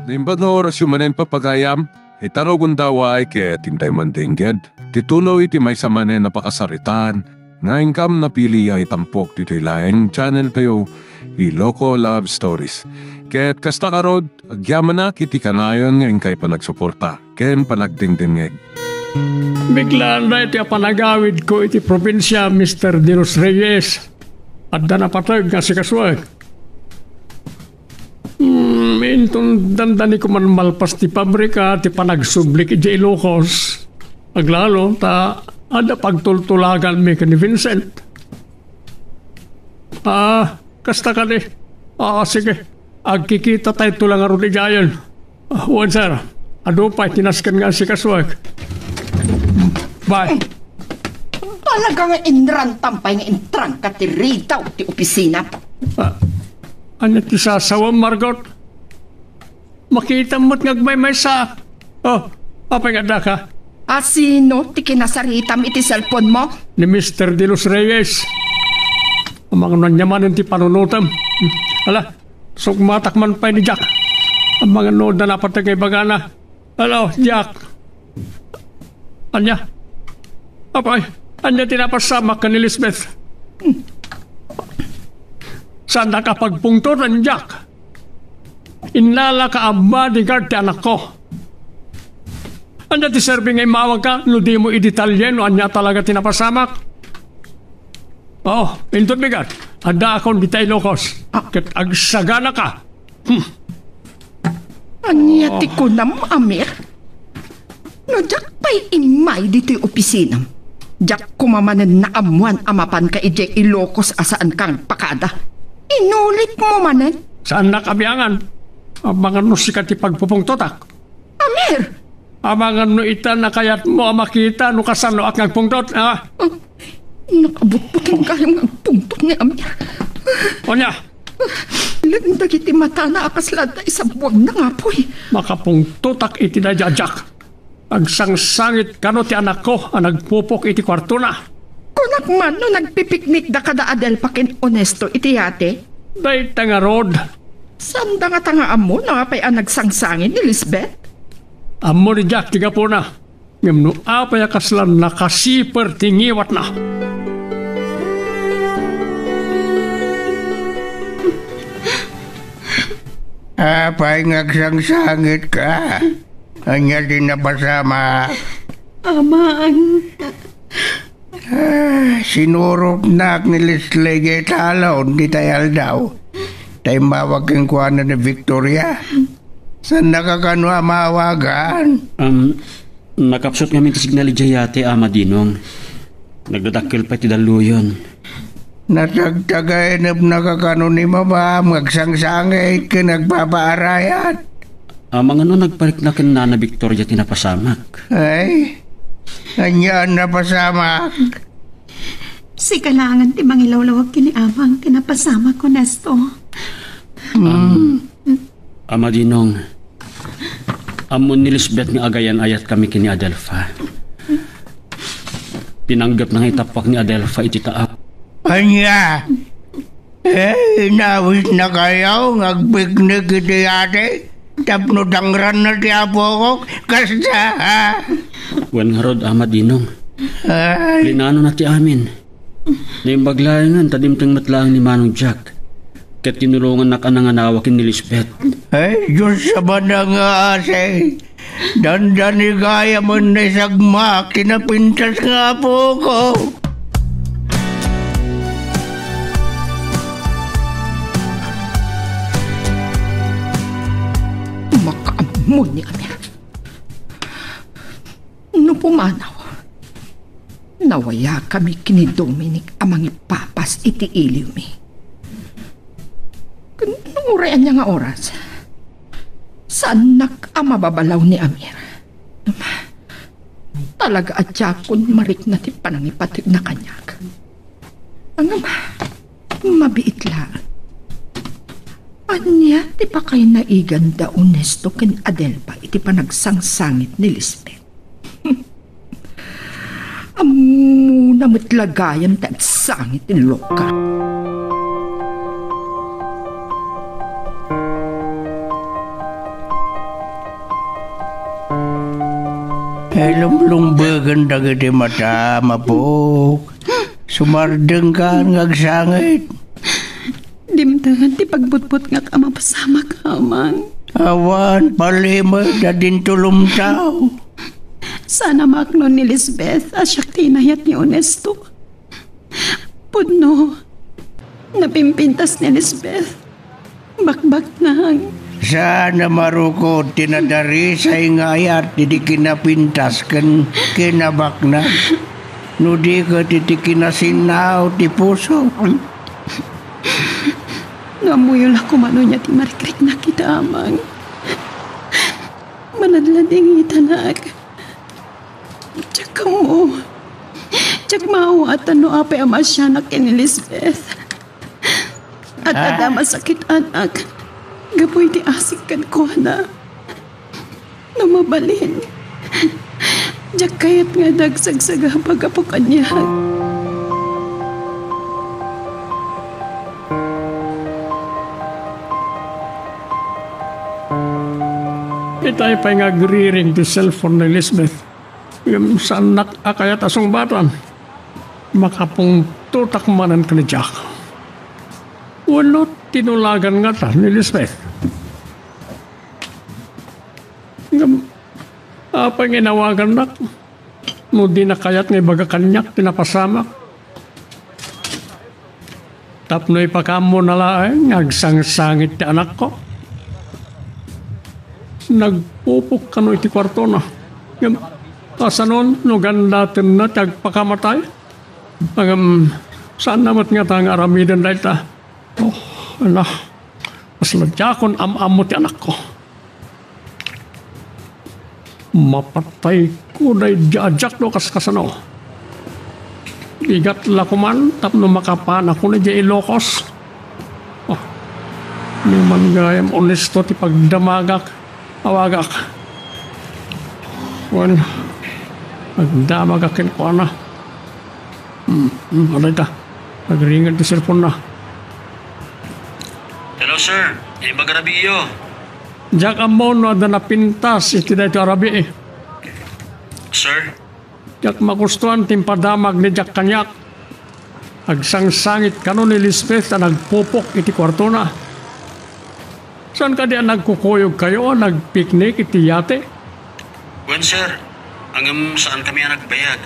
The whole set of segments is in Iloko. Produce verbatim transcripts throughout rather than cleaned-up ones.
Naimbag nga orasyo manen, papagayam, ita rugonda, ket intay man dengged ti tuloy ti maysa manen a pakasaritaan nga inkam napili a itampok ditoy laeng channel tayo, Iloko Love Stories. Ket kasta ngarud, agyamanak iti kanayon nga inkay panagsuporta ken panagdengdengngeg. Biglaan daytoy a panagawidko iti probinsia, Mister De Los Reyes. Adda napateg nga asikasuek. Hmm, inton dandani koman malpas ti pabrika ti panagsublik idiay Ilocos. Aglalo ta adda pagtultulaganmi ken ni Vincent. Ah, kasta kadi. Ah, sige. Agkikita tayo la ngarud idiayen. Ah, wen, sir. Adu pay ti nasken nga asikasuek. Bye. Talaga nga inrantam pay nga intrangka ti ridaw ti opisina. Ah, ania ti sasawem, Margot? Makitam met nga agmaymaysa. Oh, apay nga addaka? A sino ti kinasaritam iti cellphone mo? Ni Mister De Los Reyes. Amangan no ania manen ti panunotem. Ala, sukmatak man pay ni Jack. Amangan no adda napateg nga ibagana. Hello, Jack. Ania? Apay, ania ti napasamak ken ni Lisbeth? Saannak a pagpungtoten, Jack? Innalaka a bodyguard ti anakko. Ania ti serbi nga immawagka no dimo idetalye no ania talaga ti napasamak? Oh, inton bigat, addaakon dita Ilocos. Ah. Ket agsaganaka. Hmm. Ania ti kunam, Amir? No diak pay immay ditoy opisinam, diak koma manen naammoan a mapanka idiay Ilocos a saanka nga agpakada. Inulitmo manen. Saannak a biangan. Amangan no sika ti pagpupungtotak. Amir! Amangan no ita nakayatmo a makita no kasanoak nga agpungtot, ha? Ah, nakabutbuteng gayam nga agpungtot ni Amir. Ania? Len dagiti matana a kasla adda isabbuagna nga apuy. Makapungtotak iti daydiay a Jack. Agsangsangit kano ti anakko a nagpupok iti kuartona. Kunak man no nagpipiknikda kada Adelfa ken Onesto iti yate? Dayta ngarud. Saanda ngata nga ammo no apay a nagsangsangit ni Lisbeth? Ammo ni Jack ti gapuna. Ngem no apay a kasla nakasiper ti ngiwatna? Apay nga agsangsangitka? Ania ti napasamak? Ama, ang Ah, sinurotnak ni Leslie iti talon dita aldaw. Ta immawag kenkuana ni Victoria. Saannaka kano a mawagan? Um, nakapsut ngamin ti signal idiay yate, Ama Dinong. Nagdadakkel pay ti dalluyon. Natagtagainepnaka kano ni Mama nga agsangsangit ken agpapaarayat? Amangan no nagparikna ken Nana Victoria ti napasamak. Ay, ania a napasamak? Sika laengen ti mangilawlawag ken ni Amang ti napasamak, Onesto. Am, Ama Dinong, ammon ni Lisbeth nga agayan-ayatkami ken ni Adelfa. Pinanggepna nga itappuak ni Adelfa iti taak. Ania? Eh, inawisnakayo nga agpiknik iti yate tapno dangranna ti apokok? Kasta, ha? Wen ngarud, Ama Dinong. Ay. Linanona ti amin. Naimbag laengen ta dimteng met laeng ni Manong Jack. Ket tinulongannak a nanganawa ken ni Lisbeth. Ay, Diyos a manangaasi! Dandani gayamen naisagmak ti napintas nga apoko. Makaammo ni Amir. No pumanaw, nawayakami ken ni Dominic a mangipapas iti iliwmi. Ken no uray ania nga oras, saannak a mababalaw ni Amir. Talaga a diakon marikna ti panangipategna kaniak. Ngem, mabiit laeng. Ania ti pakaynaiganda Onesto ken Adelfa iti panagsangsangit ni Lisbeth? Ammona met la gayam ti agsangit ni Loka. Ay, lumlumbegen dagiti matam, apok. Sumardengkan nga agsangit. Dimtengen ti pagbutbutngak a mapasamak, Amang. Awan, palimed a dinto lumtaw. Saan a maaknon ni Lisbeth a siak ti inayat ni Onesto. Pudno, napimpintas ni Lisbeth. Bakbaknang. Saan a marukod ti nadarisay nga ayat iti kinapintas ken kinabaknang. No di ket iti kinasinnaw ti puso. No ammoyo la koma no ania ti marikriknak ita, Amang. Manadladingitanak. Diak ammo. Diak maawatan no apay a maasianak ken ni Lisbeth. At Ah? adda masakit-anak. Gapu iti asik kenkuana. No mabalin, diak kayat nga adda agsagsagaba gapu kaniak. Itay pay nga agriring ti cellphone ni Lisbeth. Ngem saannak a kayat a sungbatan. Makapungtotak manen ken ni Jack. Wenno tinulagan ngata ni Lisbeth. Ngem apay nga inawagannak no dina kayat nga ibaga kaniak ti napasamak? Tapno ipakaammo na laeng nga agsangsangit ti anakko. Nagpupok kano iti kuartona. Ngem, kasano no gandatenna ti agpakamatay? Ngem, saanna met ngata nga aramiden dayta? Oh, ala, kasla diakon am-ammo ti anakko. Mapatayko daydi a Jack no kaskasano. Bigat la koman tapno makapanakon idiay Ilocos. Oh, ni man gayam Onesto ti pagdamagak, awagak. Wen, agdamagak kenkuana. Hmm, hmm, ano ita? Nagringed ti cellphone na. Hello, sir. Imbag a rabiiyo. Diak ammo no adda napintas iti daytoy a rabii. Sir? Diak magustuan ti impadamag ni Jack kaniak. Agsangsangit kano ni Lisbeth a nagpupok iti kuartona. Saan kadi a nagkukuyogkayo a nagpiknik iti yate? Wen, sir. Ngem saankami a nagbayag.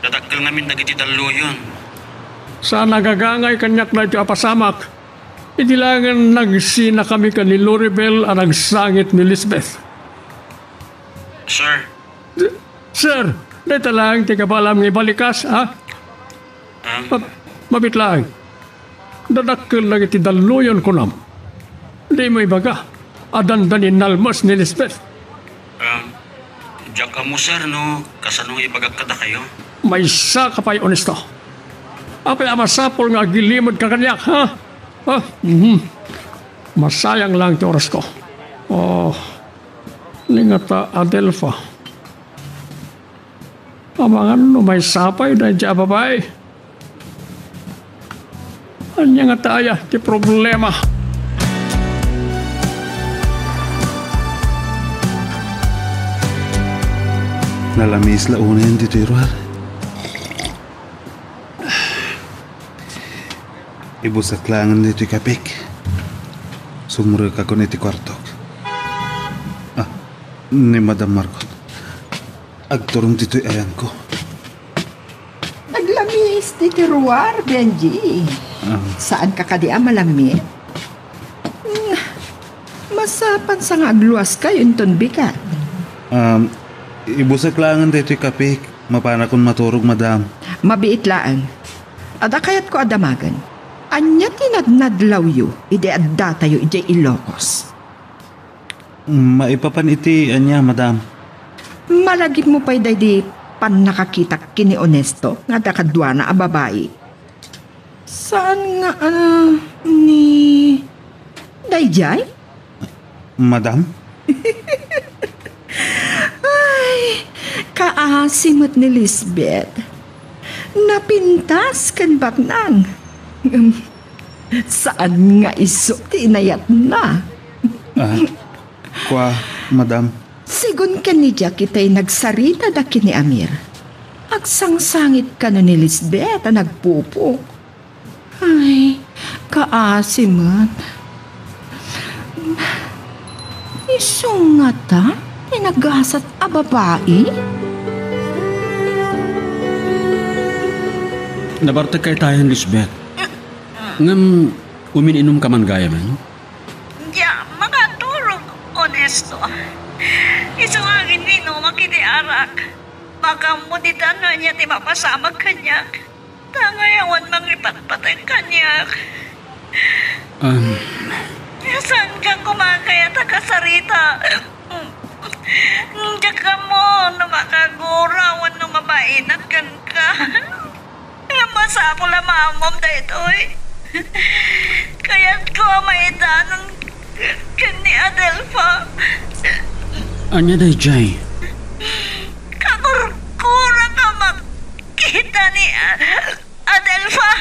Dadakkel ngamin dagiti dalluyon. Saan a gagangay kaniak daytoy a pasamak. Idi laengen nagsinakami ken ni Loribel a nagsangit ni Lisbeth. Sir. Sir, dayta laeng ti kabalam nga ibalikas, ha? Ah? Ma-, mabit laeng. Dadakkel dagiti dalluyon, kunam. Dimo ibaga a dandani nalmes ni Lisbeth. Ah, diak ammo, sir, no kasano nga ibagak kadakayo. Maysa ka pay, Onesto. Apay a masapul nga agilimedka kaniak, ha? Ha? Mhm. Masayang lang ti orasko. Oh, ni ngata, Adelfa. Amangan no maysa pay daydi a babai. Ania ngata aya ti problema? Nalamiis la unayen ditoy ruar. Ibusek laengen ditoy kapik. Sumrekakon iti kuartok. Ah, ni Madam Margot. Agturong ditoy ayanko. Naglamiis ti ruar, Benji. Ah. Saanka kadi a malamit? Hmm, masapan sa nga agluaskayo inton bigat. Um, ibusek laengen daytoy kapik. Mapanakon maturog, madam. Mabiit laeng. Adda kayatko a damagen. Ania ti nadnadlawyo idi addatayo idiay Ilocos? Maipapan iti ania, madam? Malagipmo pay daydi pannakakitak ken ni Onesto nga adda kaduana a babai. Saan nga, ah, ni daydiay? Madam? Ay, kaasi met ni Lisbeth. Napintas ken baknang. Ngem, saan nga isu ti inayatna? Ah, kua, madam. Sigun ken ni Jackie tay nagsarita da ken ni Amir. Agsangsangit kano ni Lisbeth a nagpupok. Ay, kaasi met. Isu ngata ti nagasat a babai? Nabartek ka itayen, Lisbeth. Ngem umin-inumka man gayamen? Diak makaturog, Onesto. Isu nga agin-inumak iti arak. Makaammo ditan no ania ti mapasamak kaniak. Ta ngay awan mangipatpateg kaniak. Um. Saanka koma kayat a kasarita? Diak ammo no makagura wenno mabainak kenka. Ngem masapul a maammom daytoy. Kayatko a maidanon ken ni Adelfa. Ania daydiay? Kakurkurak a makita ni A-, Adelfa.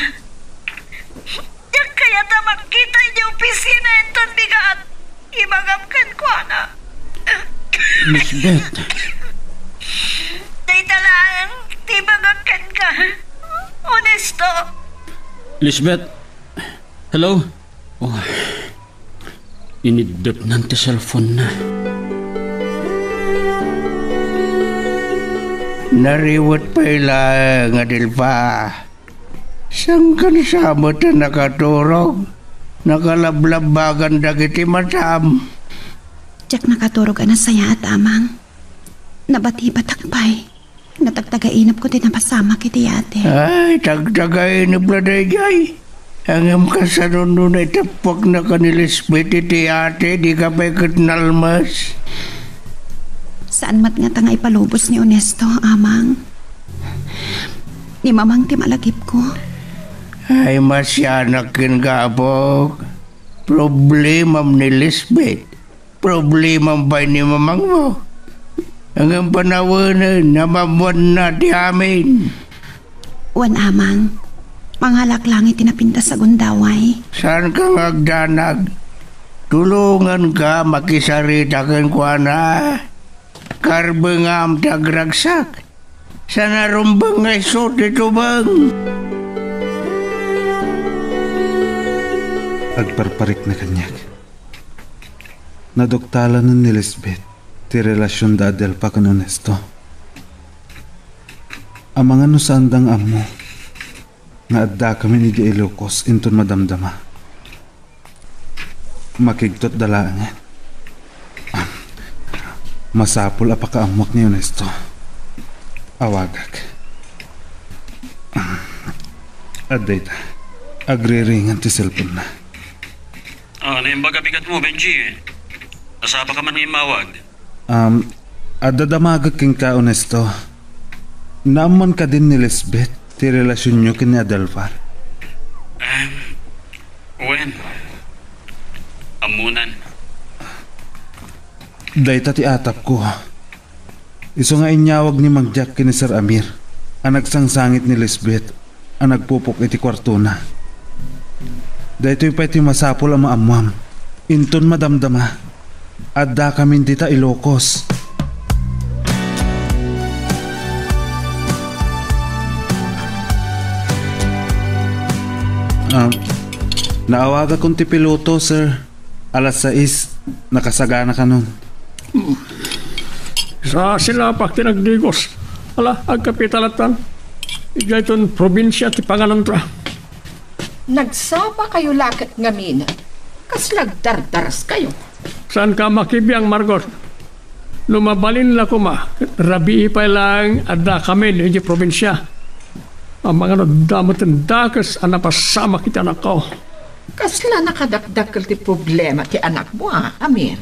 Diak kayat a makita idiay opisina inton bigat. Ibagam kenkuana. Lisbeth. Dayta laeng ti ibagak kenka. Onesto. Lisbeth. Hello? Oh. Iniddepnan ti cellphone-na. Nariwet pay laeng, Adelfa. Saankan sa met a nakaturog? Nakalablabbagan dagiti matam. Diak nakaturog a nasayaat, Amang. Nabatibatak pay. Natagtagainepko ti napasamak iti yate. Ay, tagtagainep la daydiay. Ngem kasano no naitappuaknaka ni Lisbeth iti yate, dika pay ket nalmes? Saan met ngata nga ipalubos ni Onesto, Amang? Ni Mamang ti malagipko. Ay, masianak kenka, apok. Problemam ni Lisbeth. Problemam pay ni Mamangmo. Ngem panawenen, ammoanna ti amin. Wen, Amang. Mangalak laeng iti napintas a gundaway. Saanka nga agdanag? Tulonganka makisarita kenkuana. Karbengam ti agragsak. Saan a rumbeng nga isu ti tubeng. Agparparikna kaniak. Naduktalan ni Lisbeth ti relasionda a Delpa ken Onesto. Amangan no saanda nga ammo nga addakamin idiay Ilocos inton madamdama. Makigtot da laengen. Masapul a pakaammoak ni Onesto. Awagak. Adda ita. Agriringan ti cellphone-na. Ah, naimbag a bigatmo, Benji. Nasapa ka man nga immawag. Um, adda damagek kenka, Onesto. Naammoan kadin ni Lisbeth ti relasionyo ken ni Adelfar? Em, wen. Ammonan. Dayta ti atapko. Isu nga inyawag ni Mang Jack ken ni Sir Amir a nagsangsangit ni Lisbeth a nagpupok iti kuartona. Daytoy pay ti masapul a maammuam. Inton madamdama, addakamin dita Ilocos. Ah, naawagakon ti piloto, sir. Alas sais, nakasagana kanon. Sa silapak ti nagdigos. Ala, agkapita lattan. Idiayton probinsia ti panganantra. Nagsapa kayo laket ngamin. Kasla agdardaras kayo. Saanka makibiang, Margot? No mabalin la koma, rabii pay laeng addakamin idiay probinsia. Amangan no adda met dakes a napasamak iti anakko. Kasla nakadakdakkel ti problema ti anakmo, a, Amir?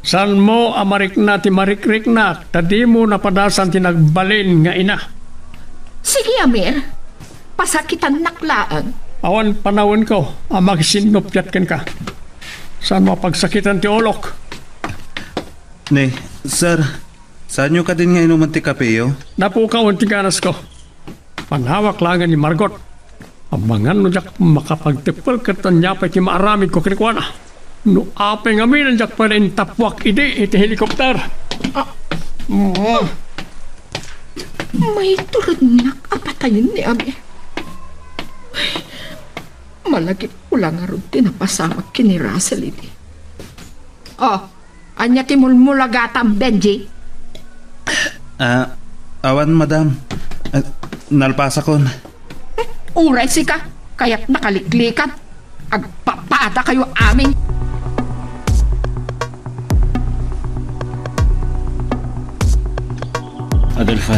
Saanmo a marikna ti marikriknak ta dimo napadasan ti nagbalin nga ina? Sige, Amir. Pasakitannak laeng. Awan panawenko a makisinnuppiat kenka. Saanmo a pagsakitan ti ulok? Ni, sir, saanyo kadin nga inumen ti kapeyo? Napukawen ti ganasko. Panawak laengen ni Margot. Amangan no diak makapagteppel ket ania pay ti maaramidko kenkuana. No apay ngamin a diak pay intappuak idi iti helicopter. Ah, Mm. Maiturednak a patayen ni Amir. Malagipko la ngarud ti napasamak ken ni Russell idi. Oh, ania ti mulmulagatam, Benji? Ah, awan, madam. Ah, nalpasakon. Uray sika, kayat nakaliklikan. Agpapadakayo amin. Adelfa,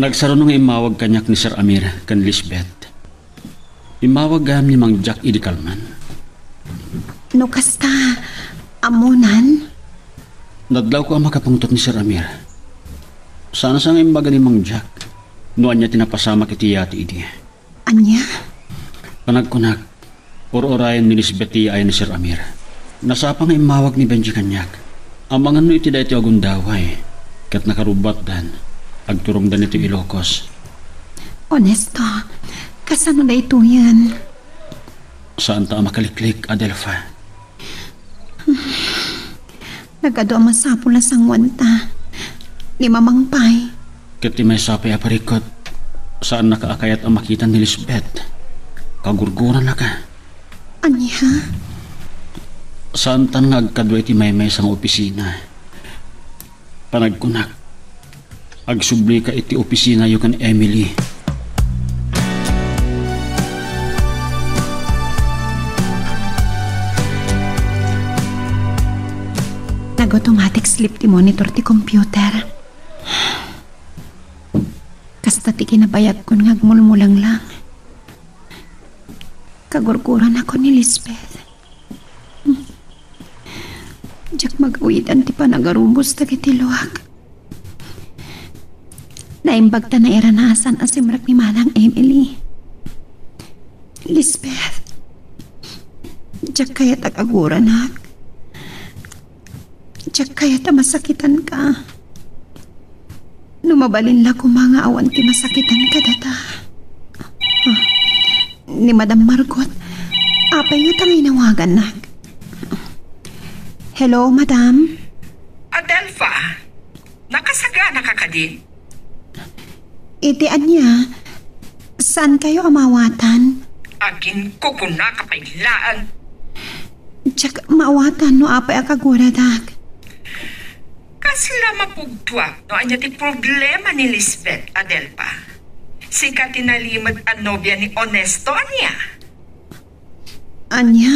nagsaruno nga immawag kaniak ni Sir Amir ken Lisbeth. Immawag gayam ni Mang Jack idi kalman. No kasta, ammonan? Nadlawko a makapungtot ni Sir Amir. Saan sa nga imbaga ni Mang Jack no ania ti napasamak iti yati idi. Ania? Panagkunak, ur-urayen ni Lisbeth ti yaay ni Sir Amir. Nasapa nga immawag ni Benji kaniak. Amangan no iti daytoy a gundaway, ket nakarubbuatdan. Agturongdan iti Ilocos. Honesto, kasano daytoyen? Saanta a makaliklik, Adelfa. Nagadu a masapul a sanguanta. Ni Mamang pay. Ket ti maysa pay a parikut, saannaka a kayat a makita ni Lisbeth. Kagurgurannaka. Ania? Saantan nga agkadua iti maymaysa nga opisina. Panagkunak, agsublika iti opisinayo ken Emily. Nag-automatic sleep ti monitor ti computer. Kasta ti kinabayagkon nga agmulmulanglang. Kagurgurannakon ni Lisbeth. Diak magawidan ti panagarubos dagiti luak. Naimbag ta nairana a saan a simrek ni Manang Emily. Lisbeth, diak kayat a kaguranak. Diak kayat a masakitanka. No mabalin la koma nga awan ti masakitan kadata. Ah, ni Madam Margot, apay nga ta nga inawagannak? Hello, Madam? Adelfa, nakasaganaka kadi? Iti ania, saankayo a maawatan? Aginkukunaka pay laeng. Diak maawatan no apay a kaguradak. Kasla mapugtoak no ania ti problema ni Lisbeth, Adelfa. Sika ti nalimed a nobia ni Honesto, ania? Ania?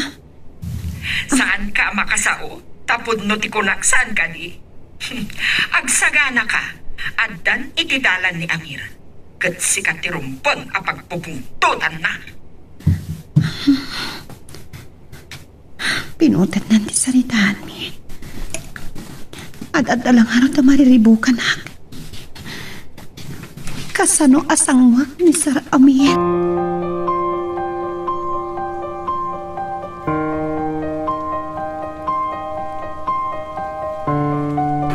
Saanka a makasao, ta pudno ti kunak saan kadi? Agsaganaka, addan iti dalan ni Amir, ket sika ti rumbeng a pagpupungtotanna. Pinutetnan ti saritaanmi. Ad-adda la ngarud a mariribukanak. Kasano a sanguak ni Sir Amir?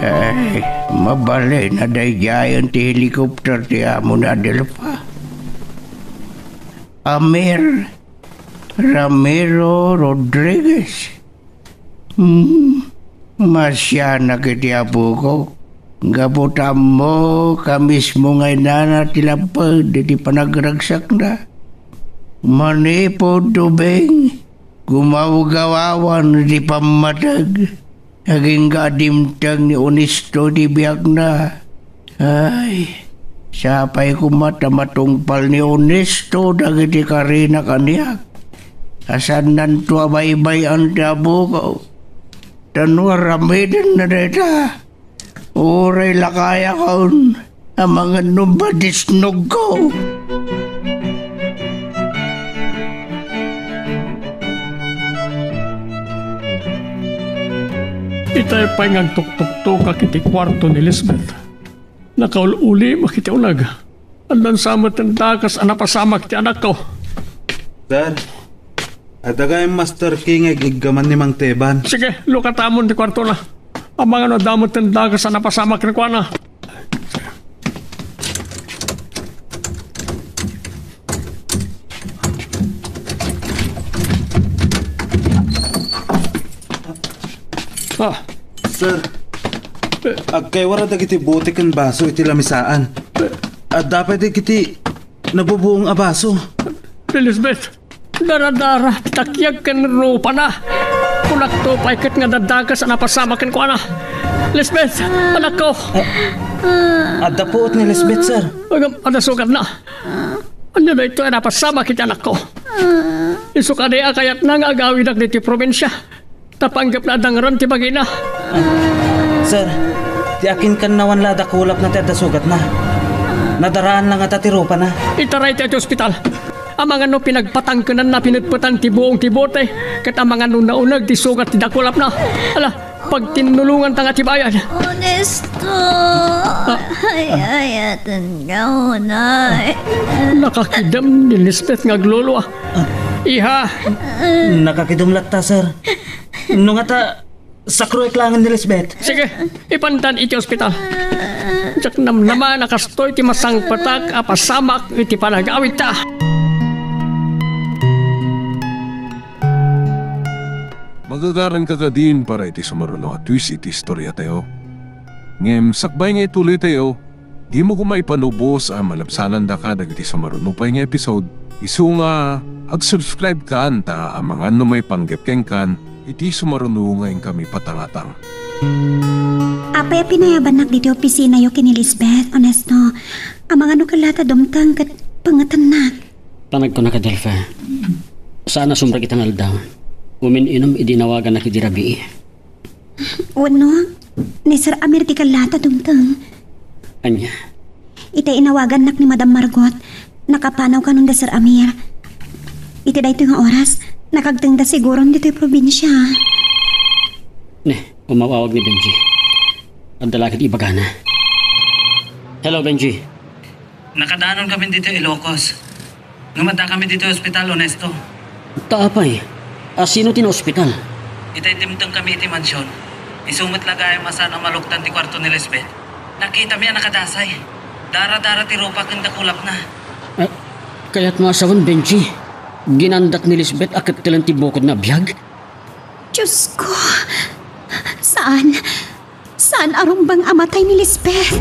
Ay, mabalin a daydiayen ti helicopter ti amo ni Adelfa. Amir Ramiro Rodriguez. Hmm, masianak iti apoko. Gapu ta ammo ka mismo nga inana ti lapped iti panagragsakna. Manipud ubing, gumawgaw awan iti pammateg. Agingga a dimteng ni Honesto ti biagna. Ay, sapay koma ta matungpal ni Honesto dagiti karina kaniak. A saannanto a baybay-an ti apoko. Ta no aramidenna dayta, uray lakayakon. Amangan no madisnogko. Itay pay nga agtuktuktokak iti kuarto ni Lisbeth. Nakaul-ulimek iti uneg. Addan sa met ti dakes a napasamak ti anakko. Sir, adda gayam master key nga ig-iggaman ni Mang Teban. Sige, lukatamon ti kuartona. Amangan no adda met ti dakes a napasamak kenkuana. Ah. Sir. Agkaywara dagiti bote ken baso iti lamisaan. Adda pay dagiti nabubuong a baso. Elizabeth, daradara ti takiag ken rupana. Kunakto pay ket nga dadakes a napasamak kenkuana. Elizabeth, anakko. Adda puot ni Elizabeth, sir. Agam, adda sugatna. Ania daytoy a napasamak iti anakko? Isu kadi a kayatna nga agawidak ditoy probinsia. Ta panggepna a dangran ti bagina. Sir, ti akinkannawan la a dakulapna ti adda sugatna. Nadaraan la ngata ti rupana. Itaray ti ospital. Amangan no pinagpatangkenanna pinetpetan ti buong ti bote, ket amangan no nauneg ti sugat ti dakulapna. Ala, pagtinnulonganta nga ti bayad. Honesto, ay-ayaten ka unay. Nakakidem ni Lisbeth nga aglulua. Iha. Nakakidem latta, sir. No ngata, sakruek laengen ni Lisbeth. Sige, ipantan iti ospital. Diak namnama a kastoy ti masangpetak a pasamak iti panagawidta. Magagaranka kadin para iti sumaruno a twist iti istoriatayo. Ngem sakbay nga ituloytayo, dimo koma ipanubos a malabsanandaka dagiti sumaruno pay nga episode, isu nga ag-subscribe kan ta amangan no maipanggep kenkan iti sumaruno nga inkami patangatang. Apay a pinayabannak ditoy opisinayo ken ni Lisbeth, Honesto? Amangan no kalla ta dumteng ket pangetennak. Panagkunak, Adelfa. Saan a sumrek ita nga aldaw. Umin-inum idi inawagannak idi rabii. Wenno, ni Sir Amir ti kalla ta dumteng. Ania? Ita inawagannak ni Madam Margot, nakapanaw kanon da Sir Amir. Iti daytoy nga oras, nakagtengda siguron ditoy probinsia. Ne, umaw-awag ni Benji. Adda la ket ibagana. Hello, Benji. Nakadanon kami ditoy Ilocos. Ngem adda kami ditoy ospital, Honesto. Ta apay? A sino ti naospital? Itay dimteng kami iti mansion. Isu met la gayam a saan a maluktan ti kuarto ni Lisbeth. Nakitami a nakadasay. Dara-dara ti rupa ken dakulapna. Eh, kayatmo a sawen, Benji? Ginandat ni Lisbeth a kettelen ti bukodna a biag? Diyos ko! Saan? Saan a rumbeng a matay ni Lisbeth?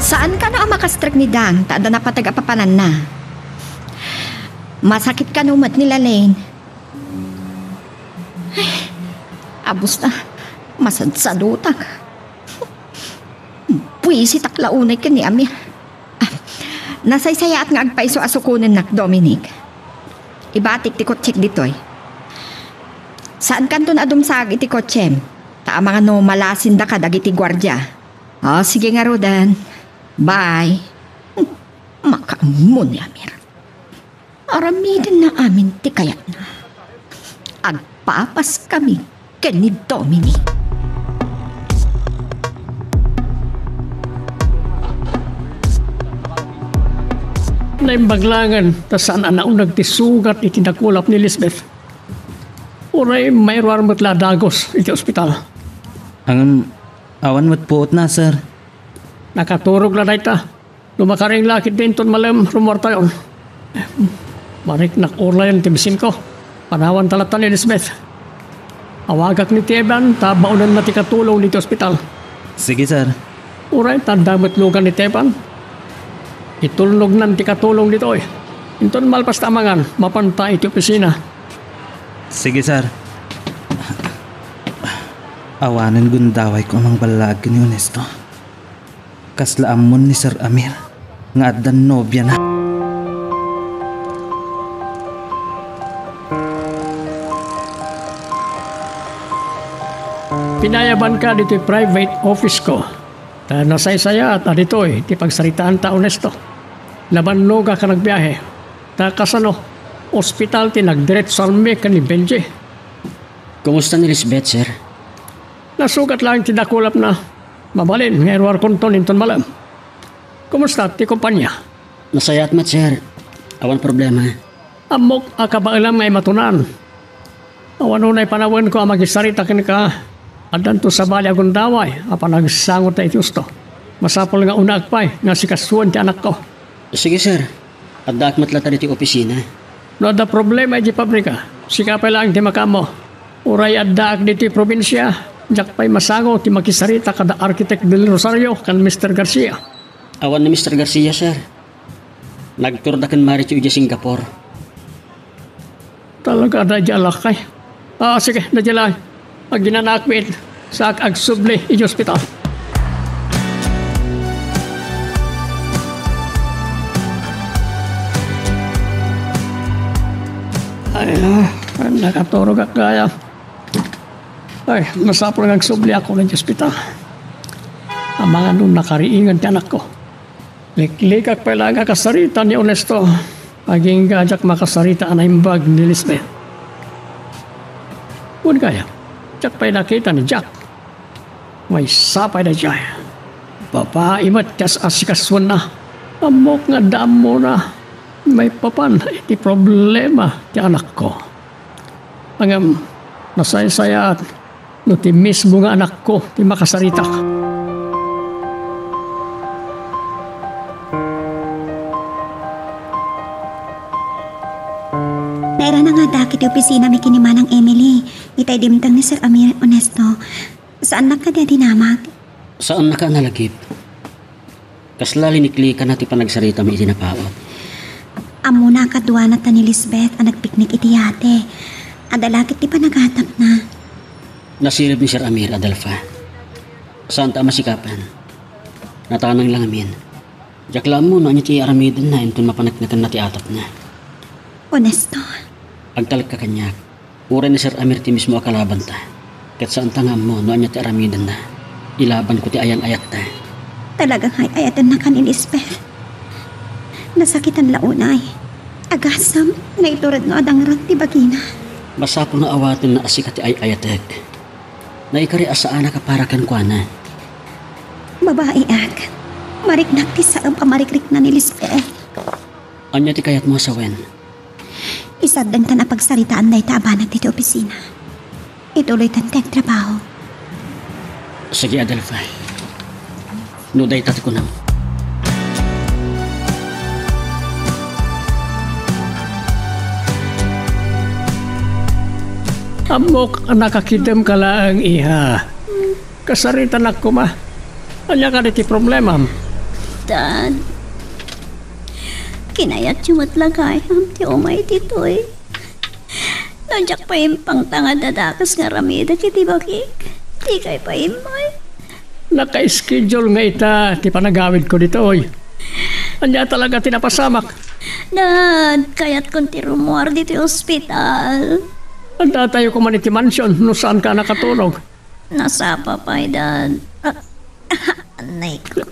Saan kano a makastrek ni Dang ta adda napateg a papananna? Masakit kano met ni Lalaine? Ay, abus na. Masadsadutak. Buisitak la unay ken ni Amir. Ah, nasaysayaat nga agpayso a sukonennak, Dominic. Ibatik ti kotsek ditoy. Saankanton a dumsaag iti kotsem, ta amangan no malasindaka dagiti guardia. O, sige ngaruden. Bye. Makaammo ni Amir. Aramidenna amin ti kayatna. Agpapas kami ken ni Dominic. Naimbag laengen ta saan a nauneg ti sugat iti dakulap ni Lisbeth. Uray mairuar met la a dagus iti ospital. Ngem awan met puotna, sir. Nakaturog la dayta. No makaring la ketdi inton malem, rummuartayon. Mariknak ulayen ti bisinko. Panawanta latta ni Lisbeth. Awagak ni Teban ta baonenna ti katulong ditoy ospital. Sige, sir. Uray ta adda met lugan ni Teban. Itulnognan ti katulong ditoy. Inton malpas ta amangan, mapanta iti opisina. Sige, sir. Awanen gundawayko a mangballaag ken ni Honesto. Kasla ammon ni Sir Amir nga addan nobiana. Pinayabanka ditoy private office ko. Ta nasaysayaat a ditoy ti pagsaritaanta, Honesto. Nabannogak a nagbiahe. Ta kasano, ospital ti nagdiretsoanmi ken ni Benji. Kumusta ni Lisbeth, sir? Nasugat laeng ti dakulapna. Mabalin nga iruarkonton inton malem. Kumusta ti kompania? Nasayaat met, sir. Awan problema. Ammok a kabaelam nga imatunan. Awan unay panawenko a magisarita kenka. Addanto sabali a gundaway a panagsangotta iti husto. Masapul nga unaak pay nga asikasuen ti anakko. Sige, sir. Addaak met latta ditoy opisina. No adda problema iti pabrika, sika pay laeng ti makaammo. Uray addaak ditoy probinsia, diak pay masango ti makisarita kada Architect Del Rosario ken Mister Garcia. Awan ni Mister Garcia, sir. Nagturda ken Marichu idiay Singapore. Talaga, adda idiay a lakay. Ah, sige, daydiay laeng. Aginanaak met, saak agsubli idiay ospital. Ay, ah, nakaturogak gayam. Ay, masapul nga agsubliak idiay ospital. Amangan no nakariingan ti anakko. Liklikak pay laeng a kasarita ni Ernesto. Agingga diak makasarita a naimbag ni Lisbeth. Wen gayam, diak pay nakita ni Jack. Maysa pay daydiay. Babai met ti as-asikasuenna. Ammok nga adda ammona. Maipapan iti problema ti anakko. Ngem, nasaysayaat no ti mismo nga anakko ti makasaritak. Nairana nga addaak iti opisinami ken ni Manang Emily, itay dimteng ni Sir Amir Ernesto. Saannak kadi a dinamag? Saannaka a nalagip. Kasla liniklikana ti panagsaritami iti napaut. Ammona a kaduana ta ni Lisbeth a nagpiknik iti yate. Adda la ket ti panagatapna. Nasirib ni Sir Amir, Adelfa. Saanta a masikapan. Natanang la ngamin. Diak la ammo no ania ti aramidenna inton mapaneknekenna ti atapna. Ernesto. Agtalekka kaniak. Uray ni Sir Amir ti mismo a kalabanta, ket saanta nga ammo no ania ti aramidenna. Ilabanko ti ayang-ayatta. Talaga nga ay-ayatennaka ni Lisbeth. Nasakitan la unay. Agasem nga itured no adangrag ti bagina. Masapul nga awatenna a sika ti ay-ayatek. Naikari a saanak a para kenkuana. Babaiak. Mariknak ti saem a marikrikna ni Lisbeth. Ania ti kayatmo a sawen? Isaddengtan a pagsaritaan dayta a banag ditoy opisina. Ituloytan ti agtrabaho. Sige, Adelfa. No dayta ti kunam. Ammok a nakakitem ka laeng, iha. Kasaritanak koma. Ania kadi ti problemam? Dad, kinayatyo met la gayam ti umay ditoy. No diak pay impangtang a dadakes nga aramidek iti bagik, dikay pay immay. Naka-schedule nga ita ti panagawidko ditoy. Ania talaga ti napasamak? Dad, kayatkon ti rummuar ditoy ospital. Addatayo koma iti mansion no saanka a nakaturog. Nasapa pay, Dad. Ah, ah, anay ko.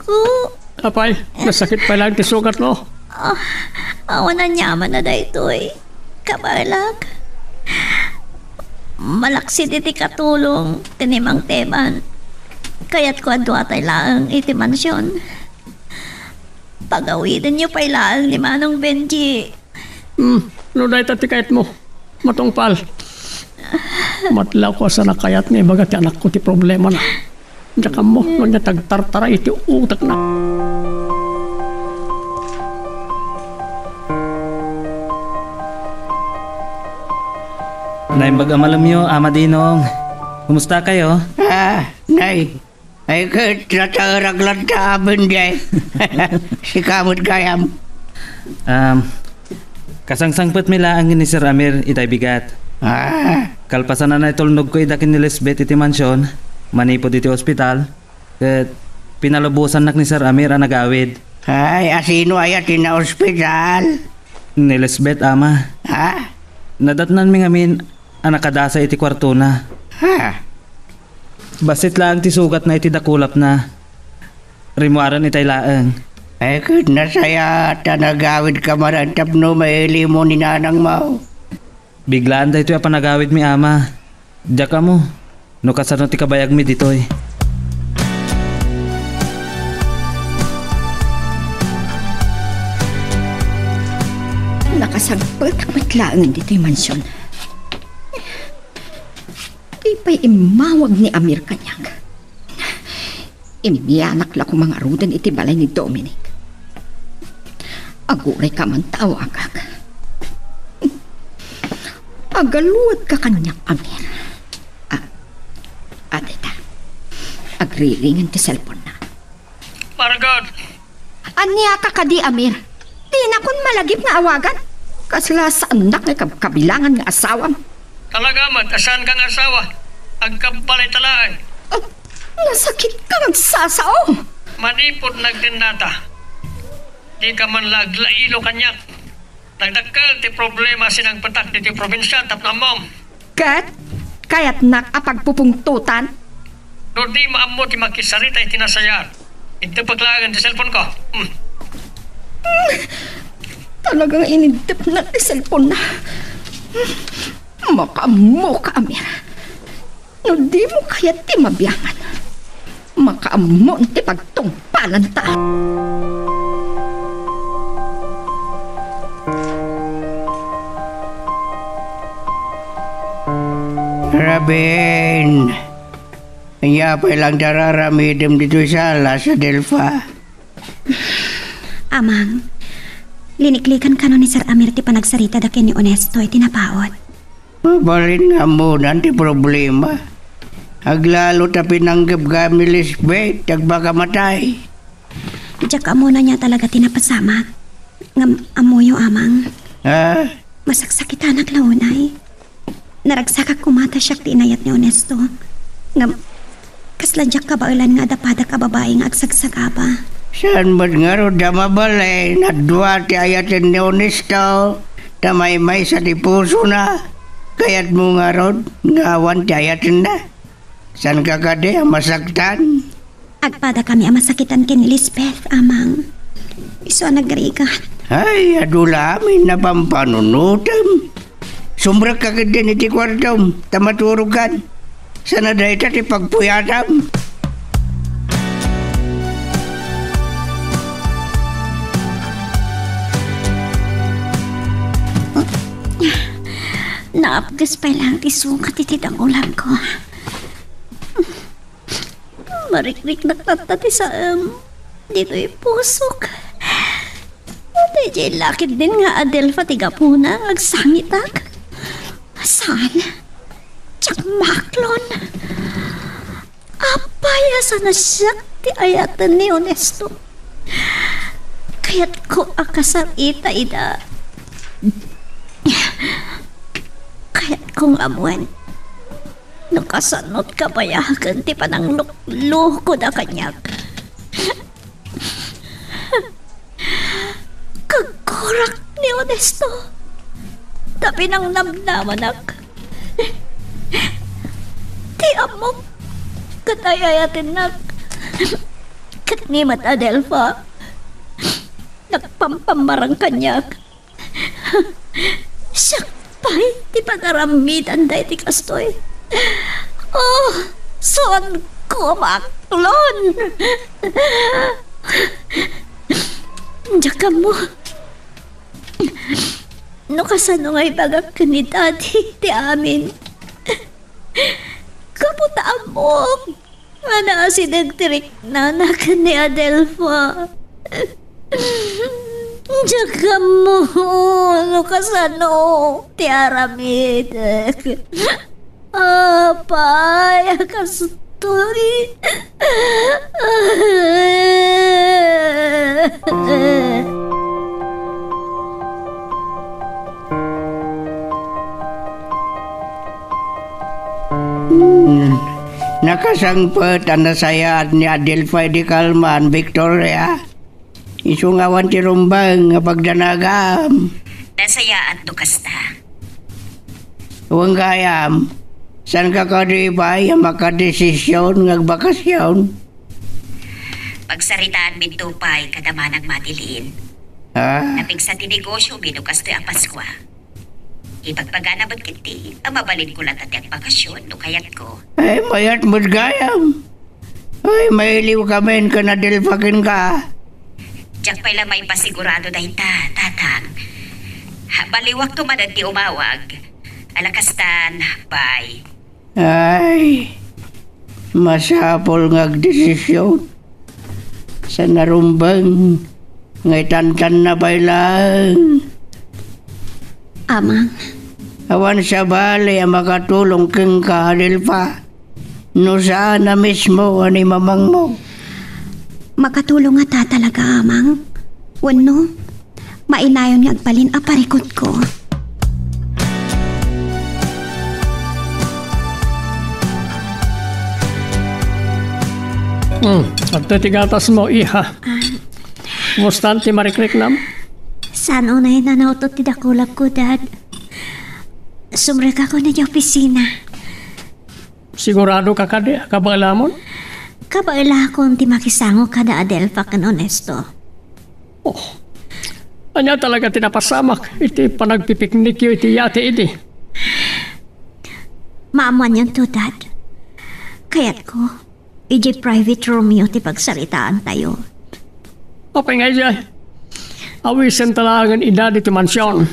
Apay, nasakit pay laeng ti sugatmo. Ah, awan aniaman a daytoy. Kabaelak. Malaksid iti katulong ti ni Mang Teban. Kayatko a duatay laeng iti mansion. Pagawidenyo pay laeng ni Manong Benji. Hmm, no dayta ti kayatmo, matungpal. Matlawko a saan a kayat nga ibaga ti anakko ti problemana. Diak ammo no ania ti agtartara iti utekna. Naimbag a malemyo, Ama Dinong. Kumusta kayo? Ah, nay. Ay, ket nataerak latta a Benji. Sika met gayam. Um, kasangsangpetmi laeng ni Sir Amir itay bigat. Ah. Kalpasan a naitulnogko ida ken ni Lisbeth iti mansion, manipud iti ospital, ket pinalubosannak ni Sir Amir a nagawid. Ay, asino aya ti naospital? Ni Lisbeth, Ama. Ha? Nadatnanmi ngamin a nakadasay iti kuartona. Ha? Bassit laeng ti sugatna iti dakulapna. Rimmuaren itay laeng. Ay, ket nasayaat a nagawidka manen tapno mailimo ni nanangmo. Biglaan daytoy a panagawidmi, Ama. Diak ammo no kasano ti kabayagmi ditoy. Nakasangpetak met laengen ditoy mansion. Di pay immawag ni Amir kaniak. Immianak la koma ngaruden iti balay ni Dominic. Aguray ka man ta awagak. Agaluedka kaniak, Amir. Ah, adita. Agriringen ti cellphone-na. Maragod! Ania ka kadi, Amir? Dinakon malagip nga awagan. Kasla saannak nga kabkabilangan nga asawam. Talaga met a saanka nga asawa. Agkabbalay ta laeng. Oh, nasakitka nga agsasao. Manipud nagdennata, dika man la aglailo kaniak. Nagdakkel ti problema a sinangpetak ditoy probinsia tapno ammom. Ket kayatnak a pagpupungtotan? No dimo ammo ti makisarita iti nasayaat, iddepek laengen ti cellphone-ko. Hmm. Hmm. Talaga nga iniddepna ti cellphone-na. Hmm. Makaammoka, Amir. No dimo kayat ti mabiangan, makaammo ti pagtungpalanta. Rabin, ania pay laeng ti ar-aramidem ditoy sala, Adelfa? Amang, liniklikan kano ni Sir Amir ti panagsaritada ken ni Onesto iti napaut. Mabalin nga ammonan ti problema. Aglalo ta pinanggepgam ni Lisbeth ti agpakamatay. Diak ammona ania talaga ti napasamak. Ngem ammoyo, Amang. Ah? Masaksakitanak la unay. Naragsakak koma ta siak ti inayat ni Onesto. Ngem, kasla diak kabaelan nga adda padak a babai nga agsagsagaba. Saan met ngarud a mabalin a dua ti ayaten ni Onesto, ta maymaysa ti pusona? Kayatmo ngarud nga awan ti ayatenna? Saanka kadi a masaktan? Agpadakami a masakitan ken ni Lisbeth, Amang. Isu a nagrigat. Ay, adu la amin a pampanunotem. Sumrekka ketdin iti kuartom, ta maturogkan. Sana dayta ti pagpuyatam. Naapges pay laeng ti sukat iti dangulagko. Marikriknak latta ti saem ditoy pusok. Daydiay la ketdin nga Adelfa ti gapuna nga agsangitak. Saan? Diak maaklon. Apay a saan a siak ti ayaten ni Onesto? Kayatko a kasarita ida. Kayatko nga ammoen no kasano ti kabayagen ti panangluklokoda kaniak. Kaggurak ni Onesto, ta pinangnamnamanak ti ammok ket ay-ayatennak. Ket ni met Adelfa, nagpampammarang kaniak. Siak pay ti pagaramidanda iti kastoy. Oh, saanko a maaklon. Diak ammo no kasano nga ibagak ken ni Daddy ti amin. Gapu ta ammok nga naasideg ti riknana ken ni Adelfa. Diak ammo no kasano ti aramidek. Apay a kastoy. Hmm. Nakasangpet a nasayaat ni Adelfa idi kalman, Victoria. Isu nga awan ti rumbeng nga pagdanagam. Nasayaat no kasta. Wen gayam, saanka kadi pay a makadesision nga agbakasyon? Pagsaritaanminto pay kada manang Madeline. Ah? Napigsa ti negosyomi no kastoy a Paskua. Ipagbagana met ketdi a mabalinko latta ti agbakasyon no kayatko. Ay, mayat met gayam. Ay, mailiwkamin ken Adelfa kenka. Diak pay la maipasigurado dayta, Tatang. Baliwakto manen ti umawag. Ala kastan, bye. Ay, masapul nga agdesision. Saan a rumbeng nga itantanna pay laeng. Amang. Awan sabali a makatulong kenka, Adelfa, no saan a mismo a ni mamangmo. Makatulong ngata talaga, Amang? Wenno, mainayon nga agbalin a parikutko? Hmm, adtoy ti gatasmo, iha. Ah. Kumusta ti marikriknam? Saan unay nanawtot ti dakulapko, Dad? Sumrekakon idiay opisina. Siguradoka kadi a kabaelamon? Kabaelakon ti makisango kada Adelfa ken Onesto. Oh. Ania talaga ti napasamak iti panagpipiknikyo iti yate idi? Maammoanyonto, Dad. Kayatko, idiay private roomyo ti pagsaritaantayo. Apay nga idiay? Awisenta laengen ida ditoy mansion.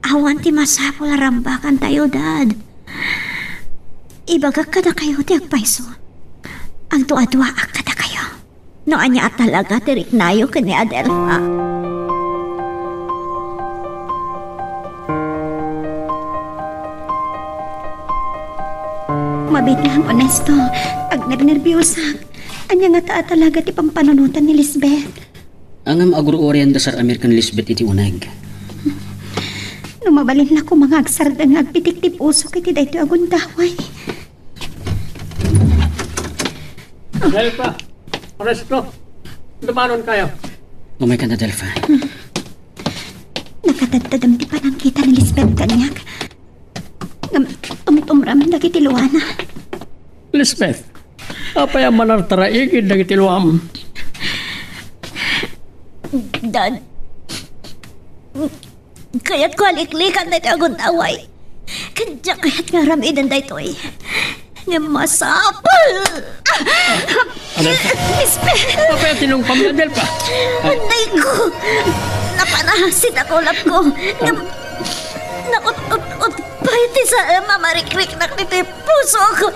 Awan ti masapul a rambakantayo, Dad. Ibagak kadakayo ti agpayso. Agduaduaak kadakayo no ania a talaga ti riknayo ken ni Adelfa. Mabiit laeng, Onesto. Agnernerbiosak. Ania ngata a talaga ti pampanunotan ni Lisbeth? Ngem agur-orianda sar-amir ken Lisbeth iti uneg. No mabalin la koma nga agsardeng nga agpitik ti pusok iti daytoy a gundaway. Adelfa, Onesto, dumanonkayo. Umaykan, Adelfa. Nakatadtadem ti panangkita ni Lisbeth kaniak. Ngem tumtumrem dagiti luana. Lisbeth, apay a manartaraigid dagiti luam? Dad, kayatko a liklikan daytoy a gundaway. Ket diak kayat nga aramiden daytoy. Ngem masapul. Adelfa. Lisbeth! Apay a tinungpam ni Adelfa? Anay ko! Napanas ti dakulapko. Ngem naut-ut-ut pay ti saem a marikriknak ditoy pusok.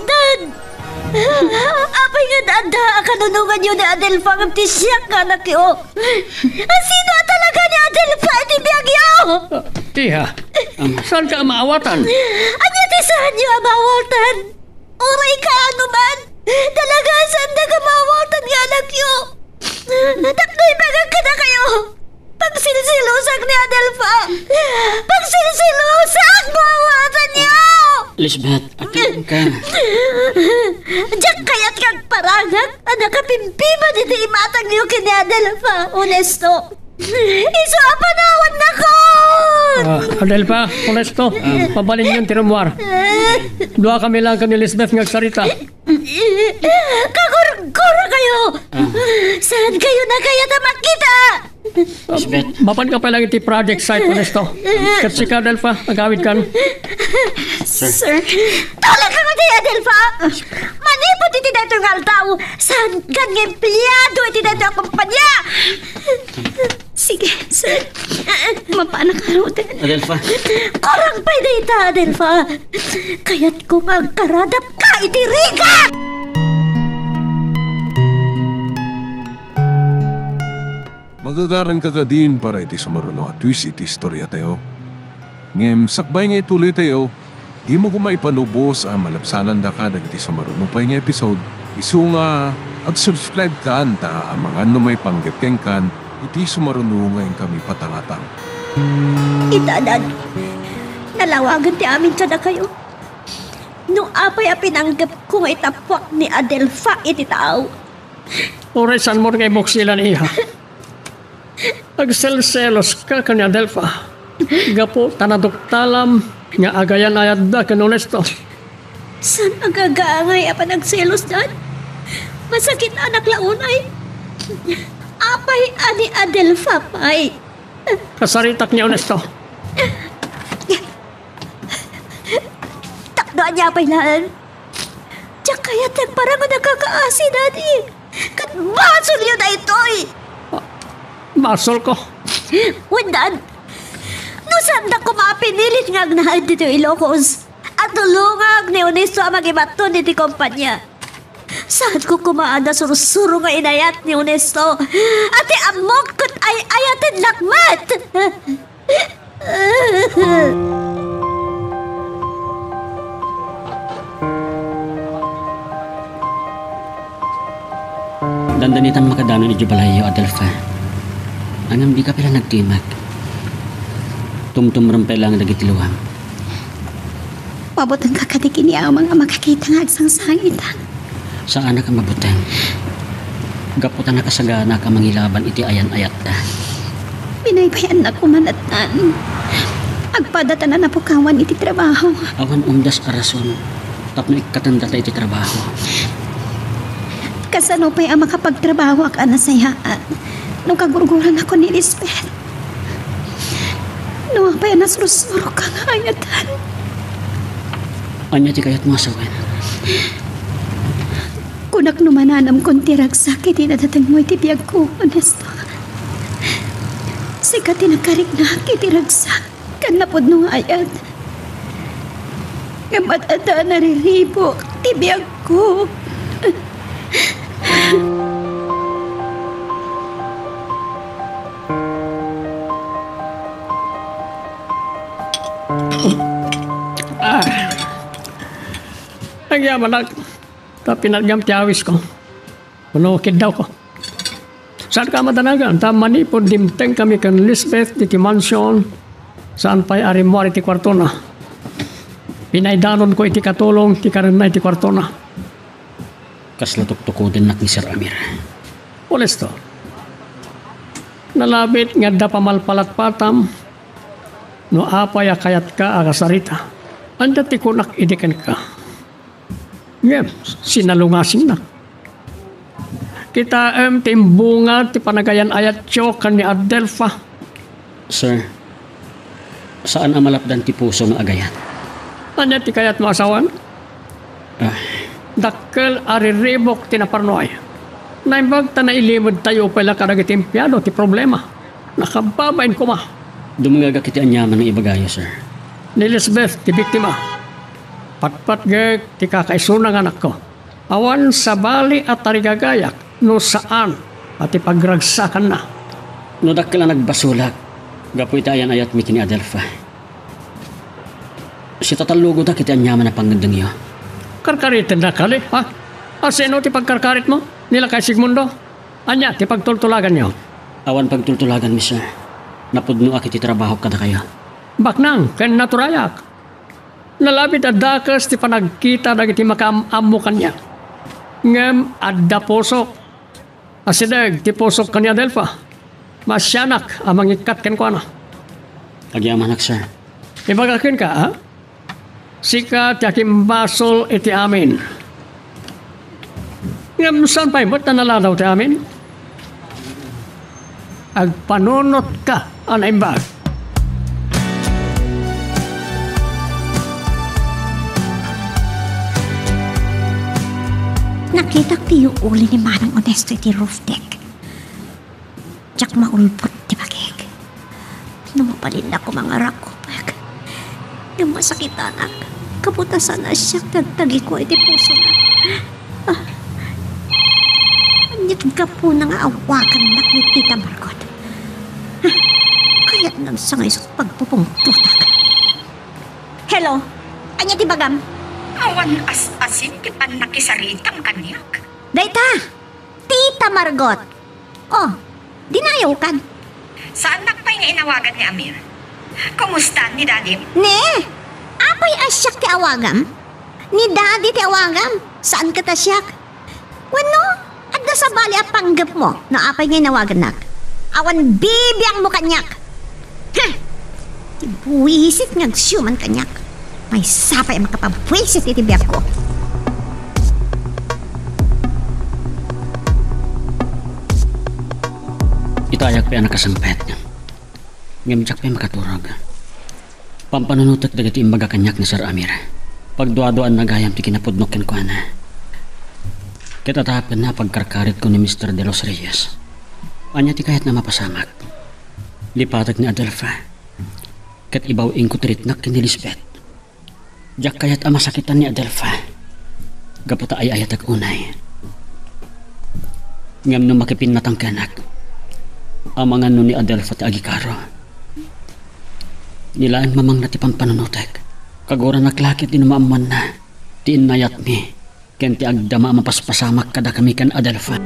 Dad! Apay nga adda a kanunonganyo ni Adelfa ngem ti siak nga anakyo? Asino a talaga ni Adelfa iti biagyo? Ah, iha. Saanka a maawatan? Ania ti saanyo a maawatan? Uray kaano man, talaga a saandak a maawatan nga anakyo. Tapno ibagak kadakayo, pagsilsilusak ni Adelfa. Pagsilsilusak no awatanyo! Lisbeth, agtulongka. Diak kayat nga agparangak a nakapimpiman iti imatangyo ken ni Adelfa, Onesto. Isu a panawannakon! Ah, Adelfa, Onesto, mabalinyon ti rummuar. Duakami laeng ken ni Lisbeth nga agsarita. Kagurgurakayo! Ah. Saankayo a kayat a makita? Lisbeth. Mapanka pay laeng iti project site, Onesto. Ket sika, Adelfa, agawidkan. Sir. Sir. Tulongkayo iti, Adelfa! Manipud iti daytoy nga aldaw, saankan nga empleado iti daytoy a kompania. Sige, sir. Mapanak ngaruden. Adelfa. Kurang pay dayta, Adelfa. Kayatko nga agkaradapka iti rigat! Magagaranka kadin para iti sumaruno a twist iti istoriatayo. Ngem sakbay nga ituloytayo, dimo koma ipanubos a malabsanandaka dagiti sumaruno pay nga episode. Isu nga, ag-subscribe kan ta amangan no maipanggep kenkan iti sumaruno nga inkami patangatang. Ita, Dad, nalawagen ti amin kadakayo. No apay a pinanggepko nga itappuak ni Adelfa iti tao. Uray saanmo nga ibuksilan, iha. Agselseloska ken ni Adelfa gapu ta naduktalam nga agayan-ayatda ken Onesto. Saan agagaangay a panagselos, Dad? Masakitanak la unay. Apay a ni Adelfa pay? Kasaritak ni Onesto. Tapno ania pay laeng? Diak kayat ti agparango a nakakaasi, Daddy. Ket basolyo daytoy! Basolko. Wen, Dad, no saandak koma a pinilit nga agnaed ditoy Ilocos, a tulongak ni Onesto a magibatton iti kompania. Saanko koma a nasursuro nga inayat ni Onesto a ti ammok ket ay-ayatennak met. Dandanitan makadanon idiay balayyo, Adelfa. Ngem dika pay la nagtimek. Tumtumrem pay laeng dagiti luam. Mabutengka kadi ken ni Amang a makakita nga agsangsangitan? Saanak a mabuteng. Gapu ta nakasaganaak a mangilaban iti ayan-ayatta. Binaybay-annak koma natnan. Agpada ta nanapukawan iti trabaho. Awan umdas a rason tapno ikkatendata iti trabaho. Kasano pay a makapagtrabahoak a nasayaat no kagurgurannakon ni Lisbeth? No apay a nasursurok nga ayatan? Ania ti kayatmo a sawen? Kunak no mananamkon ti ragsak iti nadatengmo iti biagko, Ernesto. Sika ti nakariknak iti ragsak ken napudno nga ayat. Ngem adda nariribuk ti biagko. Ah. Agyamanak, ta pinatgam ti awisko. Wenno kiddawko. Saanka a madanagan, ta manipud dimtengkami ken Lisbeth ditoy mansion, saan pay a rimmuar iti kuartona. Pinaydanonko iti katulong ti karenna iti kuartona. Kasla tuktukodennak ni Sir Amir. Honesto. Nalabit nga adda pamalpalatpatam no apay a kayatka a kasarita. Ania ti kunak idi kenka? Ngem, sinalungasingna. Kitaem ti imbunga ti panagayan-ayatyo ken ni Adelfa. Sir, saan a malapdan ti puso nga agayat. Ania ti kayatmo a sawen? Ah. Dakkel a riribuk ti naparnuay. Naimbag ta nailimedtayo pay la kadagiti empleyado ti problema. Nakababain koma. Dumngegak iti aniaman nga ibagayo, sir. Ni Lisbeth ti biktima. Patpatgek ti kakaisuna nga anakko. Awan sabali a tarigagayak no saan a ti pagragsakanna. No dakkel a nagbasolak gapu iti ayan-ayatmi ken ni Adelfa, sitatallogodak iti aniaman a pangngeddengyo. Karkaritennak kadi, ha? Asino ti pagkarkaritmo? Ni Lakay Sigmundo? Ania ti pagtultulaganyo? Awan pagtultulaganmi, sir. Napudnoak iti trabahok kadakayo. Baknang ken naturayak. Nalabit a dakes ti panagkita dagiti makaam-ammo kaniak. Ngem adda pusok. Asideg ti pusok ken ni Adelfa. Maasianak a mangikkat kenkuana. Agyamanak, sir. Ibagak kenka, a? Sika ti akimbasol iti amin. Ngem saan pay met a naladaw ti amin? Agpanunotka a naimbag. Nakitak ti yuuli ni Manong Onesto iti roof deck. Diak maulbod ti bagik. No mabalinnak koma nga rakupek, ngem masakitanak, gapu ta saan a siak ti agtagikua iti pusona. Ah, ania ti gapuna nga awagannak ni Tita Margot? Ah, kayatna sa nga isu ti pagpupungtotak. Hello? Ania ti bagam? Awan as-asin ti pannakisaritam kaniak. Dayta! Tita Margot! Oh, dinayawkan. Saannak pay nga inawagan ni Amir. Kumusta ni Dadim? Ne? Apay a siak ti awagam? Ni Dadi ti awagam. Saan ket a siak? Wenno, adda sabali a panggepmo no apay nga inawagannak? Awan bibiangmo kaniak. Heh! Ti buisit nga agsiuman kaniak. Maysa pay a makapabuisit iti biagko. Itayak pay a nakasangpet. Ngem diak pay makaturog. Pampanunotek dagiti imbaga kaniak ni Sir Amir. Pagduaduaanna gayam ti kinapudnok kenkuana. Ket atapenna a pagkarkaritko ni Mister De Los Reyes. Ania ti kayatna a mapasamak? Lipatek ni Adelfa. Ket ibaw-ingko ti ritnak ken ni Lisbeth. Diak kayat a masakitan ni Adelfa. Gapu ta ay-ayatek unay. Ngem no makipinnatang kenak, amangan no ni Adelfa ti agikaro. Ni laeng mamangna ti pampanunotek. Kaguranak la ketdi no maammoanna ti innayatmi ken ti agdama a mapaspasamak kadakami ken Adelfa.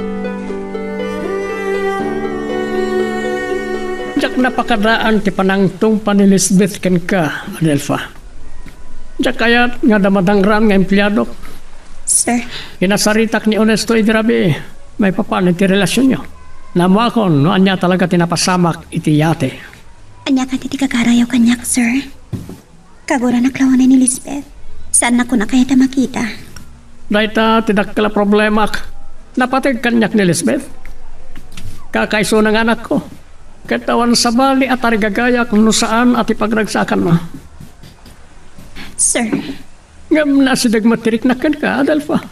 Diak napakadaan ti panangtungpa ni Lisbeth kenka, Adelfa. Diak kayat nga adda madangran nga empleadok. Sir. Kinasaritak ni Honesto idi rabii maipapan iti relasionyo. Naammoakon no ania talaga ti napasamak iti yate. Ania kadi ti gagarayo kaniak, sir? Kaguranak la unay ni Lisbeth. Saannak koma kayat a makita. Dayta ti dakkel a problemak. Napateg kaniak ni Lisbeth. Kakaisuna nga anakko. Ket awan sabali a tarigagayak no saan a ti pagragsakanna. Sir. Ngem naasideg met ti riknak kenka, Adelfa.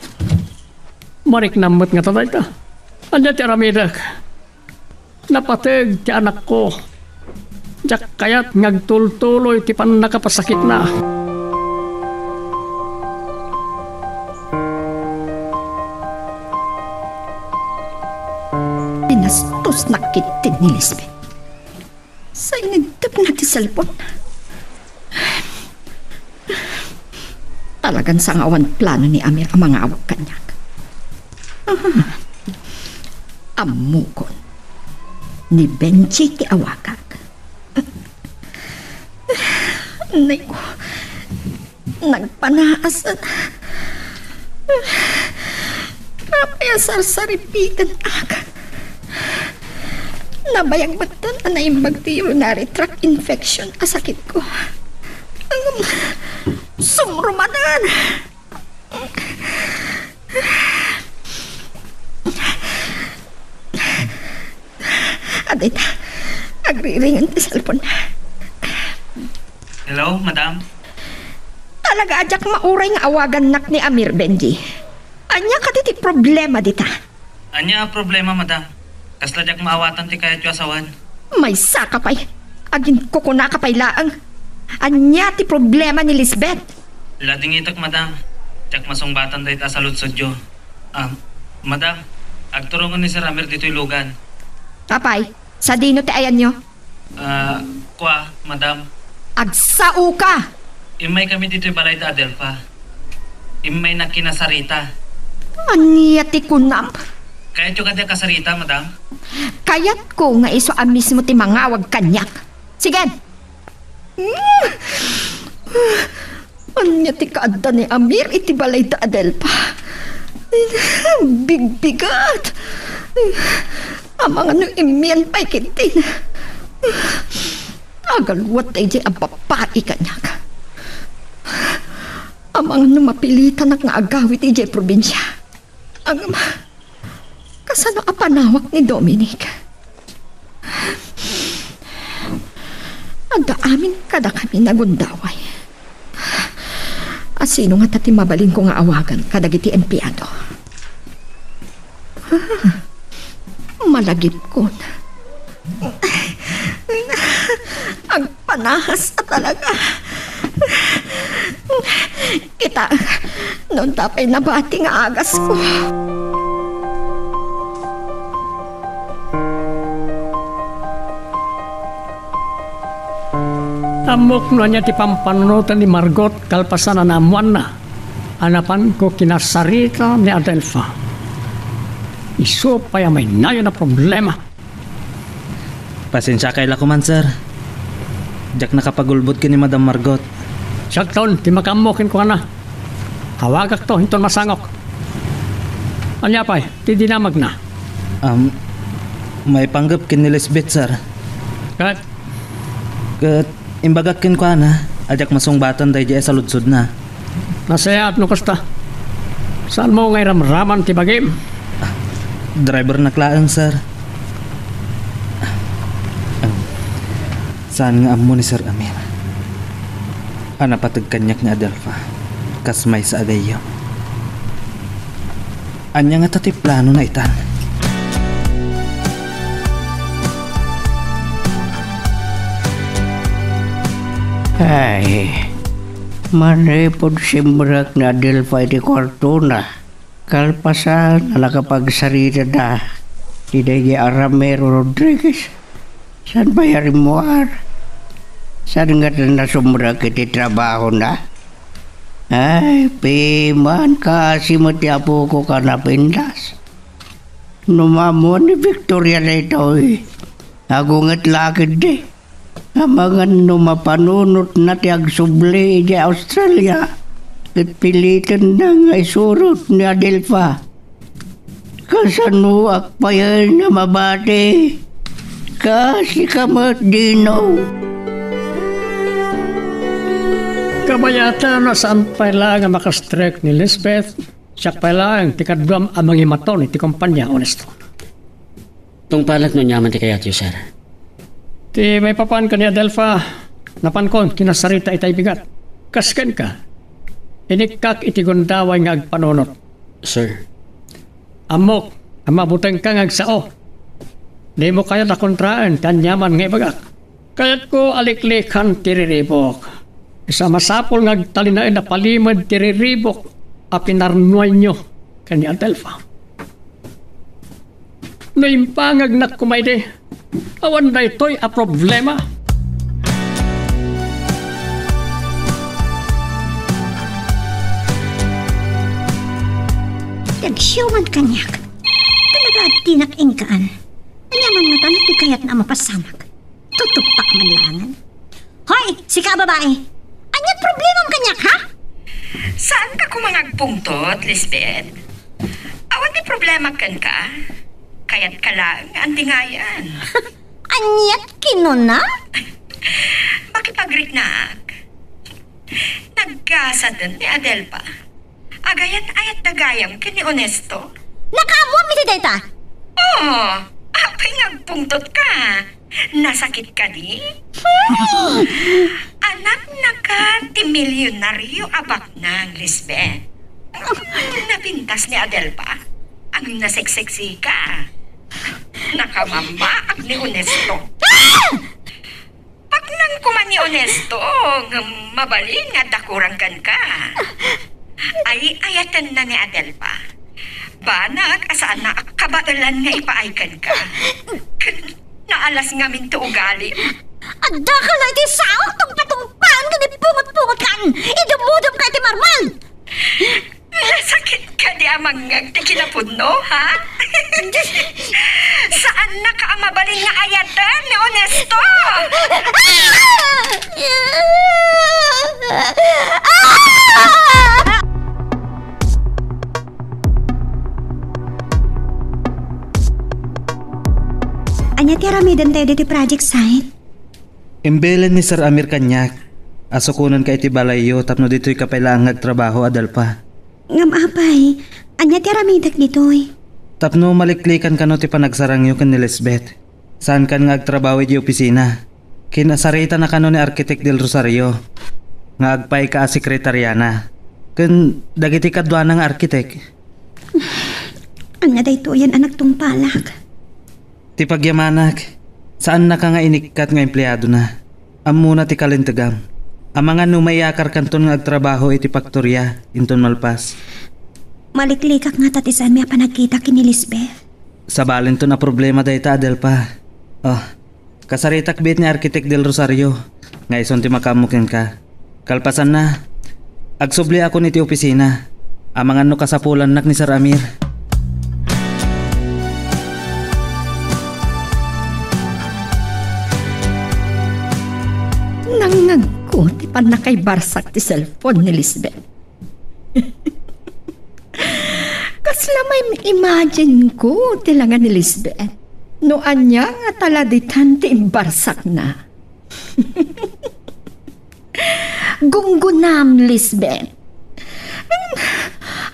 Mariknam met ngata dayta. Ania ti aramidek? Napateg ti anakko. Diak kayat nga agtultuloy ti pannakapasakitna. Binastosnak ketdi ni Lisbeth. Sa inintepna ti cellphone. Talagan sangawan plano ni Amir a mangawag kaniak. Ah, ammokon. Ni Benji ti awagak. Nay ko, nagpanaas. Apay a sarsaripiten ak. Nabayag met a naimbag ti urinary tract infection a sakitko. Ngem sumrumadan. Adayta, agriringen ti cellphone. Hello, madam? Talaga a diak mauray nga awagannak ni Amir, Benji. Ania kadi ti problema dita? Ania a problema, madam? Kasla diak maawatan ti kayatyo a sawen. Maysaka pay. Aginkukunaka pay laeng. Ania ti problema ni Lisbeth? Ladingitek, madam. Diak masungbatan dayta a saludsodyo. Ah, madam, agturongen ni Sir Amir ditoy lugan. Apay, sadino ti ayanyo? Ah, kua, madam. Agsao ka! Immay kami ditoy balay da Adelfa. Immay na kinasarita. Ania ti kunam? Kayatyo kadi a kasarita, madam? Kayatko nga isu a mismo ti mangawag kaniak. Sige! Ania ti kaadda ni Amir iti balay da Adelfa? Bigbigat! Amangan no immian pay ketdin. Agaluat daydiay a babai kaniak. Amangan no mapilitanak nga agawid idiay probinsia. Agama. Kasano a panawak ni Dominic? Adda amin kadakami nagundaway. A sino ngata ti mabalinko nga awagan kadagiti empleado? Ah, malagipkon. Agpanahas a talaga. Kita, no adda pay nabati nga agasko. Ammok no ania ti pampanunotan ni Margot kalpasan a naammoanna a napanko kinasarita ni Adelfa. Isu pay a mainayon a problema. Pasensiakay la koman, sir. Diak nakapagulbod ken ni Madam Margot. Siakton ti makaammo kenkuana. Awagakto inton masangok. Ania pay ti dinamagna? Um, maipanggep ken ni Lisbeth, sir. Ket? Ket imbagak kenkuana a diak masungbatan daydiay a saludsodna. Nasayaat no kasta. Saanmo nga iramraman ti bagim? Ah, drivernak laeng, sir. Ah, saan nga ammo ni Sir Amir a napateg kaniak ni Adelfa kas maysa a gayyem? Ania ngata ti planona itan? Ay, manipud simrek ni Adelfa iti kuartona, kalpasan a nakapagsaritada ti daydi a Ramiro Rodriguez, saan pay a rimmuar? Saan nga ta nasumrek iti trabahona? Ay, piman, kaasi met ti apoko ken napintas. No maammuan ni Victoria daytoy, agunget la ketdi. Amangan no mapanunotna ti agsubli idiay Australia, ket pilitenna nga isurot ni Adelfa. Kasanoak payen a mabati? Kaasika met, Dino. Kabayatan a saan pay laeng a makastrek ni Lisbeth, siak pay laeng ti kaduam a mangimaton iti kompania, Honesto. Tungpalek no aniaman ti kayatyo, sir. Ti maipapan ken ni Adelfa, napankon kinasarita itay bigat. Kas kenka, inikkak iti gundaway nga agpanunot. Sir. Ammok a mabutengka nga agsao. Dimo kayat a kontraen ti aniaman nga ibagak. Kayatko a liklikan ti riribuk. Isu a masapul nga agtalinaed a palimed ti riribuk a pinarnuayo ken ni Adelfa. No imbangagnak koma idi, awan daytoy a problema. Ti agsiuman kaniak. Talaga addinak inkaan. Aniaman ngata ti kayatna a mapasamak? Tutuppak man laengen. Hoy, sika a babai! Ania ti problemam kaniak, ha? Saanka koma nga agpungtot, Lisbeth? Awan ti problema kenka. Kayatka laeng nga andingayan. Ania ti kinuna? Makipagriknak. Nagkasaden ni Adelfa. Agayan-ayatda gayam ken ni Honesto. Nakaammoam iti dayta? Oo, apay nga agpungtotka? Nasakit kadi? Hmm. Anaknaka ti milionario a baknang, Lisbeth. Napintas ni Adelfa. Ang naseksexika. Nakamammaak ni Honesto. Ah! Paknang koma ni Honesto, ngem mabalin nga adda kurang kenka. Ay-ayatenna ni Adelfa. Banag a saanna a kabaelan nga ipaay kenka. Ken naalas ngamin ti ugalim. Adda ka la iti saok, tungpatungpaan ken ipungotpungotkan. Idumudum ka iti marmal. Nasakit kadi a mangngeg ti kinapudno, ha? Saannaka a mabalin nga ayaten ni Honesto! Ania ti aramidentayo ditoy project site? Imbilen ni Sir Amir kaniak a sukonenka iti balayyo tapno ditoyka pay laeng nga agtrabaho, Adelfa. Ngem apay, ania ti aramidek ditoy? Tapno maliklikan kano ti panagsarangyo ken ni Lisbeth. Saankan nga agtrabaho idiay opisina. Kinasaritanakano ni Arkitek Del Rosario nga agpayka a sekretariana ken dagiti kaduana nga arkitek. Ania daytoyen a nagtungpalak? Ti pagyamanak, saannaka nga inikkat nga empleadona. Ammona ti kalintegam. Amangan no maiyakarkanton nga agtrabaho iti faktoria inton malpas. Maliklikak ngata ti saanmi a panagkita ken ni Lisbeth. Sabalinton a problema dayta, Adelfa. Oh, kasaritak biit ni Arkitek Del Rosario nga isun ti makaammo kenka. Kalpasanna, agsubliakon iti opisina. Amangan no kasapulannak ni Sir Amir. Nangngegko ti pannakaibarsak ti cellphone ni Lisbeth. Kasla ma-imagine ko ti langa ni Lisbeth no ania nga taladitan ti imbarsakna. Gunggonam, Lisbeth.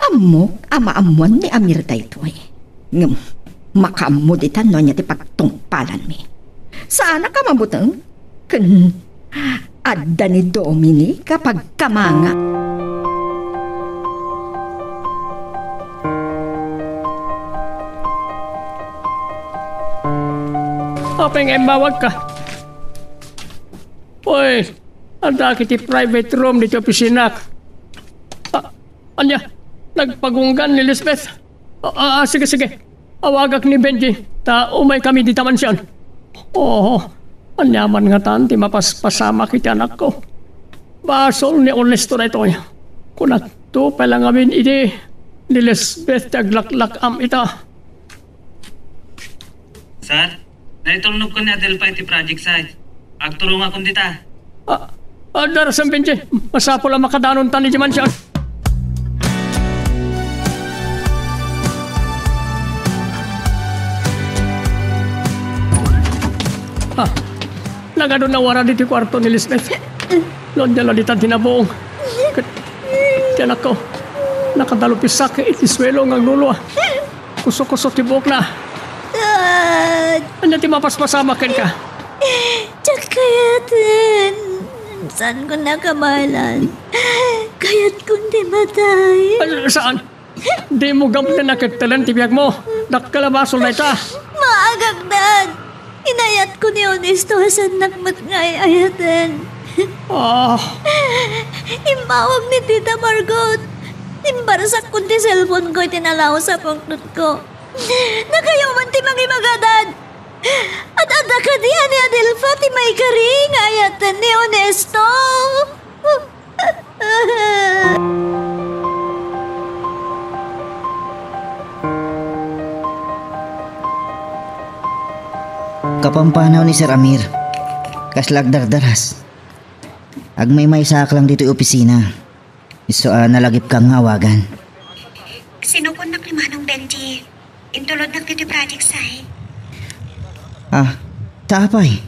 Ammok a maammoan ni Amir daytoy. Ngem makaammo ditan no ania ti pagtungpalanmi. Saanak a mabuteng ken adda ni Dominic a pagkamangak. Apay nga immawagka? Uy, adda iti private room ditoy opisinak. Ah, ania? Nagpagunggan ni Lisbeth? Ah, ah, sige, sige. Awagak ni Benji, ta umaykami dita mansion. Oo. Ania man ngatan ti mapaspasamak iti anakko? Basol ni Ernesto daytoy. Kunatto pay la ngamin idi ni Lisbeth ti aglaklak-am ita. Sir, naitulnogko ni Adelfa iti project site. Agturongakon dita. Ah, ah, Darasan Benji, masapul a makadanontan iti mansion. Ah, nagadu nawara diti kuarto ni Lisbeth. No, ania la ditan ti nabuong. Ket ti anakko, nakadalupisak iti suelo nga aglulua. Kuso-kuso ti buokna. Dad! Ania ti mapaspasamak kenka? Diak kayaten. Saanko a kabaelan. Kayatkon ti matay. Ay, saan? Dimo gapu ta nakettelen ti biagmo. Dakkel a basol dayta. Maagak, Dad. Inayatko ni Ernesto a saannak met nga ay-ayaten. Ah. Immawag ni Tita Margot. Imbarsakkon ti cellphone-ko iti nalaus a pungtotko. Nakayawan ti mangibaga, Dad. Ad-adda kadi a ni Adelfa ti maikari nga ayaten ni Ernesto? Kapampanaw ni Sir Amir, kasla agdardaras. Agmaymaysaak lang ditoy opisina. Isu a nalagipka nga awagan. Sinukonnak ni Manong Benji. Intulodnak ditoy project site. Ah, ta apay?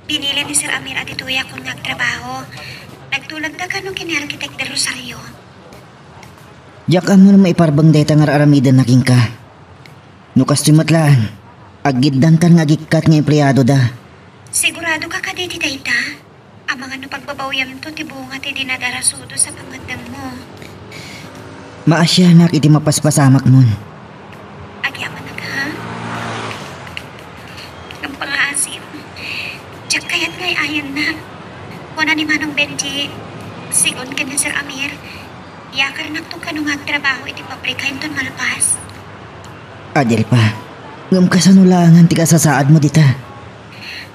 Binili ni Sir Amir a ditoyakon nga agtrabaho. Nagtulagda kano ken ni Architect Del Rosario. Diak ammo no maiparbeng dayta nga ar-aramidenna kenka. No kastoy met laeng, aggiddantan nga agikkat nga empleadoda. Siguradoka kadi iti dayta? Amangan no pagbabawyamto ti bunga ti dinadarasudos a pangngeddengmo. Maasianak iti mapaspasamakmon. Agyamanak, ha? Ngem pangaasim, diak kayat nga ay-ayannak. Kuna ni Manong Benji, sigun ken ni Sir Amir, iyakarnakto kano nga agtrabaho iti pabrika inton malpas. Adelfa, ngem kasano laengen ti kasasaadmo dita?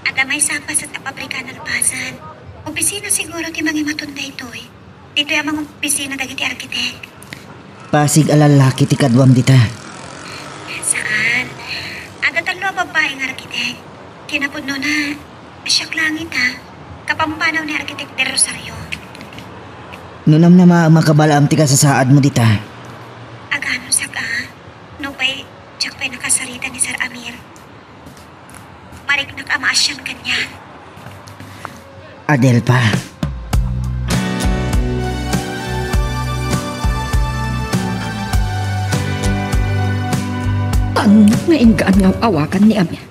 Adda maysa a paset a pabrika nalpasan. Opisina siguro ti mangimaton daytoy. Ditoy a mangopisina dagiti arkitek. Pasig a lallaki ti kaduam dita. Saan. Adda tallo a babbai nga arkitek. Ti napudnona, siak laeng ita. Kapampanaw ni Arkitek Del Rosario. No namnamaem a kabalaam ti kasasaadmo dita. Aganusak a. Nupay, diak pay nakasarita ni Sir Amir. Mariknak a maasian kaniak. Adelfa. Tannok nga inggaan nga awagan ni Amir.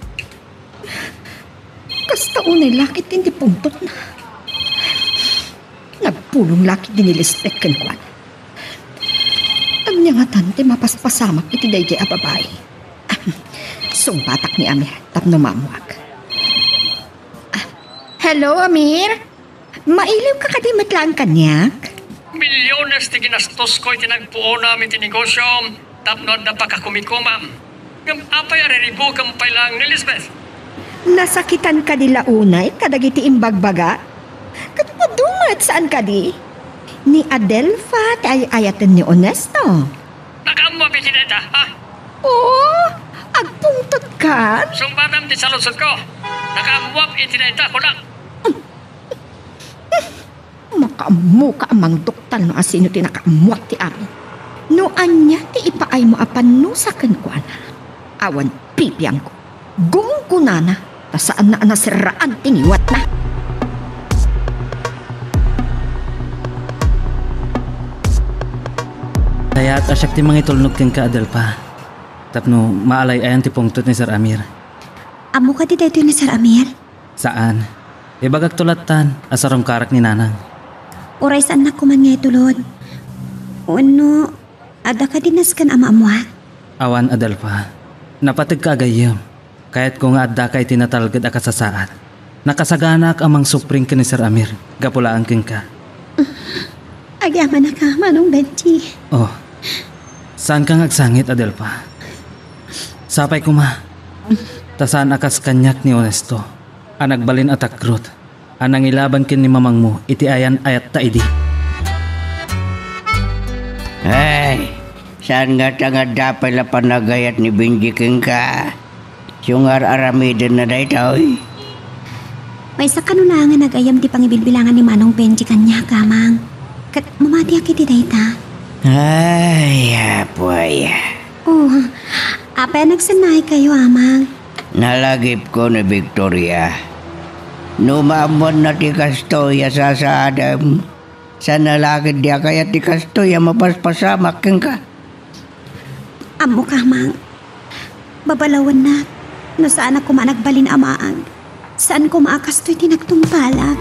Kasta unay la ket iti pungtotna. Nagpulong la ket ni Lisbeth kenkuana. Ania ngatan ti mapaspasamak iti daydiay a babai? Sungbatak ni Amir tapno maammoak. Ah, hello, Amir? Mailiwka kadi met laeng kaniak? Milyones ti ginastosko iti nagpuonam iti negosiom tapno adda pakakumikomam. Ngem apay a riribukem pay laeng ni Lisbeth? Nasakitan kadi la unay kadagiti imbagbagak? Ket adu met, saan kadi? Ni Adelfa ti ay-ayaten ni Ernesto. Nakaammoam iti dayta, ha? Oo, agpungtotkan? Sungbatam ti saludsodko. Nakaammoam iti dayta, kunak. Makaammoka a mangduktal no asino ti nakaammoak ti amin. No ania ti ipaaymo a pannusa kenkuana, awan pipiangko. Gunggonana, ta saanna a naserraan ti ngiwatna. Kayat a siak ti mangitulnog kenka, Adelfa, tapno maalay-ayan ti pungtot ni Sir Amir. Ammo kadi daytoy ni Sir Amir? Saan. Ibagakto lattan a sarungkarak ni Nanang. Uray saannak koman nga itulod. Wenno, adda kadi nasken a maammoak? Awan, Adelfa. Napategka a gayyem. Kayatko nga addaka iti natalged a kasasaad. Nakasaganaak a mangsupring ken ni Sir Amir gapu laeng kenka. Agyamanak a, Manong Benji. Oh, saanka nga agsangit, Adelfa. Sapay koma, ta saan a kas kaniak ni Ernesto. a nagbalin a takrot a nangilaban ken ni mamangmo iti ayan-ayatta idi. Ay, saan ngata nga adda pay la panagayat ni Benji kenka? Isu nga ar-aramidenna daytoy. Maysa kano laeng nga nagayyem ti pangibilbilangan ni Manong Benji kaniak, Amang. Ket mamatiak iti dayta. Ay, apo aya. Oh, apay a nagsennaaykayo, Amang? Nalagipko ni Victoria. No maammoanna ti kastoy a sasaadem, saan la ketdi a kayat ti kastoy a mapaspasamak kenka. Ammok, Amang. Babalawennak no saanak koma a nagbalin a maag. Saan koma a kastoy ti nagtungpalak.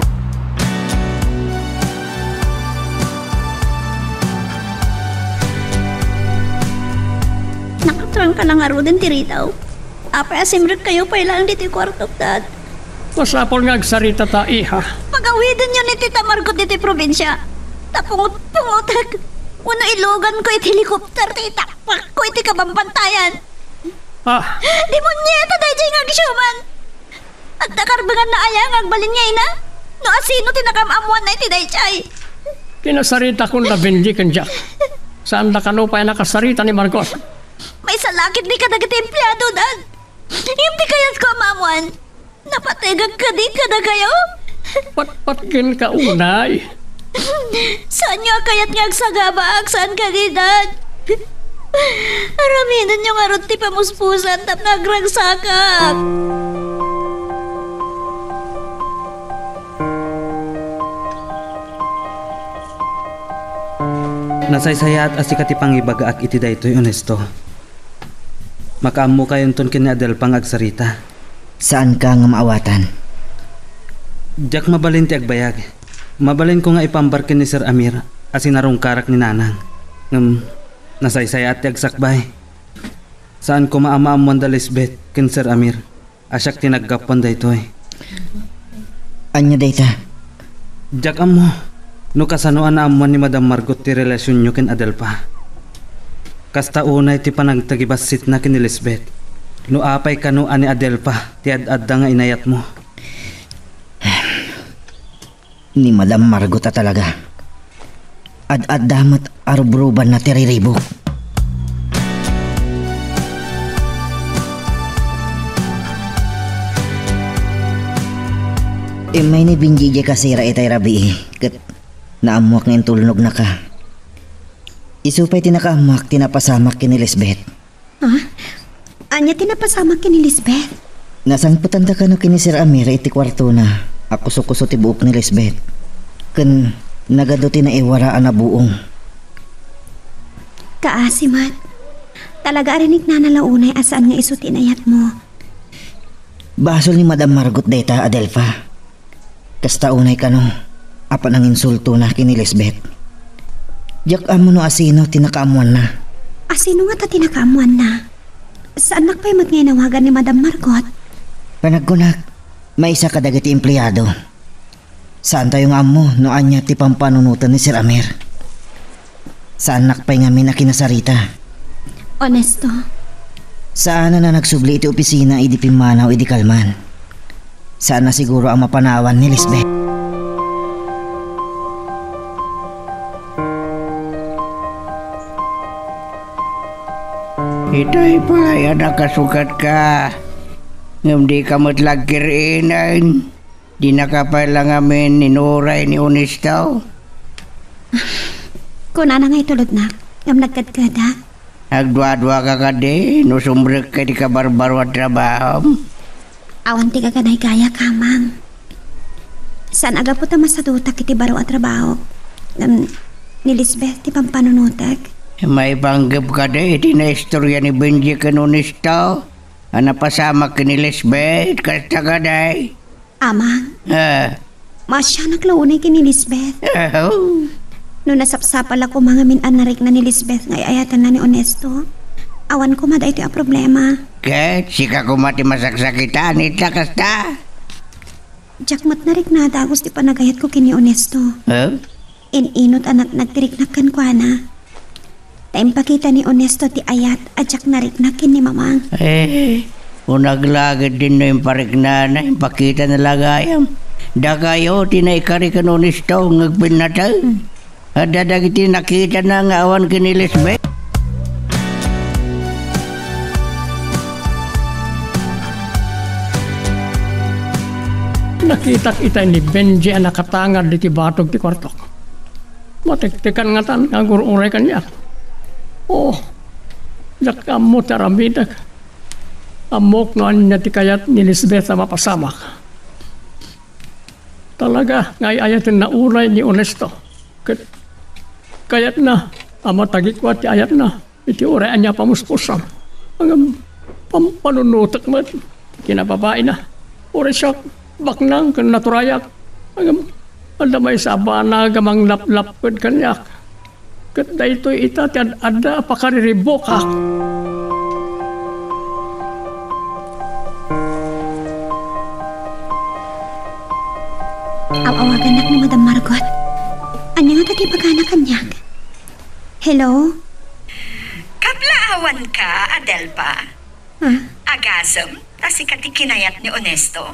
Nakatrangka na ngaruden ti ridaw. Apay a simrekkayo pay laeng ditoy kuartok, Dad? Masapul nga agsaritata, iha. Pagawidenyo ni Tita Margot ditoy probinsia. Ta pungot-pungotek. Wenno iluganko iti helicopter ti itakpakko iti kabambantayan. Ah. Demonieta daydiay nga agsiuman! Adda karbenganna aya nga agbalin nga ina? No asino ti nakaam-ammoanna iti daydiay? Kinasaritakon da Benji ken Jack. Saanda kano pay a nakasarita ni Margot. Maysa la ketdi kadagiti empleado, Dad. Ngem ti kayatko a maammoan, napategek kadi kadakayo? Patpatgenka unay. Saanyo a kayat nga agsagabaak, saan kadi, Dad? Aramidenyo ngarud ti pamuspusan tapno agragsakak. Nasaysayaat a sika ti pangibagaak iti daytoy, Ernesto. Makaammokayonton ken ni Adelfa nga agsarita. Saanka nga maawatan. Diak mabalin ti agbayag. Mabalinko nga ipaambar ken ni Sir Amir a sinarungkarak ni Nanang. Ngem, nasaysayaat ti agsakbay. Saan koma a maammoan da Lisbeth ken Sir Amir a siak ti naggapuan daytoy. Ania dayta? Diak ammo no kasano a naammoan ni Madam Margot ti relasionyo ken Adelfa. Kasta unay ti panagtagibassitna ken ni Lisbeth. No apay kano a ni Adelfa ti ad-adda nga inayatmo? Ni Madam Margot a talaga. Ad-adda met a rubrubanna ti riribuk. Immay ni Benji idiay kasera itay rabii, ket naammoak nga intulnognaka. Isu pay ti nakaammoak ti napasamak ken ni Lisbeth. Ha? Ania ti napasamak ken ni Lisbeth? Nasangpetanda kano ken ni Sir Amir iti kuartona a kuso-kuso ti buok ni Lisbeth. Ken nagadu ti naiwara a nabuong. Kaasi met. Talaga a riniknana la unay a saan nga isu ti inayatmo. Basol ni Madam Margot dayta, Adelfa. Kasta unay kano a pananginsultona ken ni Lisbeth. Diak ammo no asino ti nakaammoanna. Asino ngata ti nakaammoanna? Saannak pay met nga inawagan ni Madam Margot? Panagkunak, maysa kadagiti empleado. Saantayo nga ammo no ania ti pampanunoten ni Sir Amir. Saannak pay ngamin a kinasarita. Ernesto. Saan a nagsubli iti opisina idi pimmanaw idi kalman. Saan a siguro a mapanawan ni Lisbeth. Itay pay a nakasukatka, ngem dika met la agkir-inen. Dinaka pay la ngamin inuray ni Ernesto? Kunana nga itulodnak, ngem nagkedkeda. Agduaduaka kadi no sumrekka iti kabarbaro a trabahom? Awan ti gaganaygaya, Amang. Saan a gapu ta masadutak iti baro a trabaho. Ngem ni Lisbeth ti pampanunotek. Maipanggep kadi iti naistorya ni Benji ken Ernesto a napasamak ken ni Lisbeth, kasta kadi? Amang. Ah. Maasianak la unay ken ni Lisbeth. Aho. No nasapsapal la koma ngamin a narikna ni Lisbeth nga ay-ayatenna ni Ernesto, awan koma daytoy a problema. Ket sika koma ti masaksakitan ita kasta? Diak met narikna a dagus ti panagayatko ken ni Ernesto. Huh? In-inut a natnag ti riknak kenkuana. Ta impakita ni Ernesto ti ayat a diak narikna ken ni Mamang. Eh, Kunak la ketdin no impariknana, impakitana la gayam. Dakayo ti naikari ken Honesto nga agpinnateg. Adda dagiti nakitana nga awan ken ni Lisbeth. Nakitak itay ni Benji a nakatangad iti batog ti kuartok. Matektekan ngatan nga agur-uray kaniak. Oh, diak ammo ti aramidek. Ammok no ania ti kayat ni Lisbeth a mapasamak. Talaga nga ay-ayatenna uray ni Honesto. Ket kayatna a matagikua ti ayatna iti uray ania pamuspusan. Ngem pampanunotek met ti kinababaina. Uray siak, baknang ken naturayak. Ngem adda maysa a banag a manglaplapped kaniak. Ket daytoy ita ti ad-adda a pakariribukak. Aw-awagannak ni Madam Margot. Ania ngata ti ibagana kaniak? Hello? Kablaawanka, Adelfa. Ah? Agasem ta sika ti kinayat ni Honesto?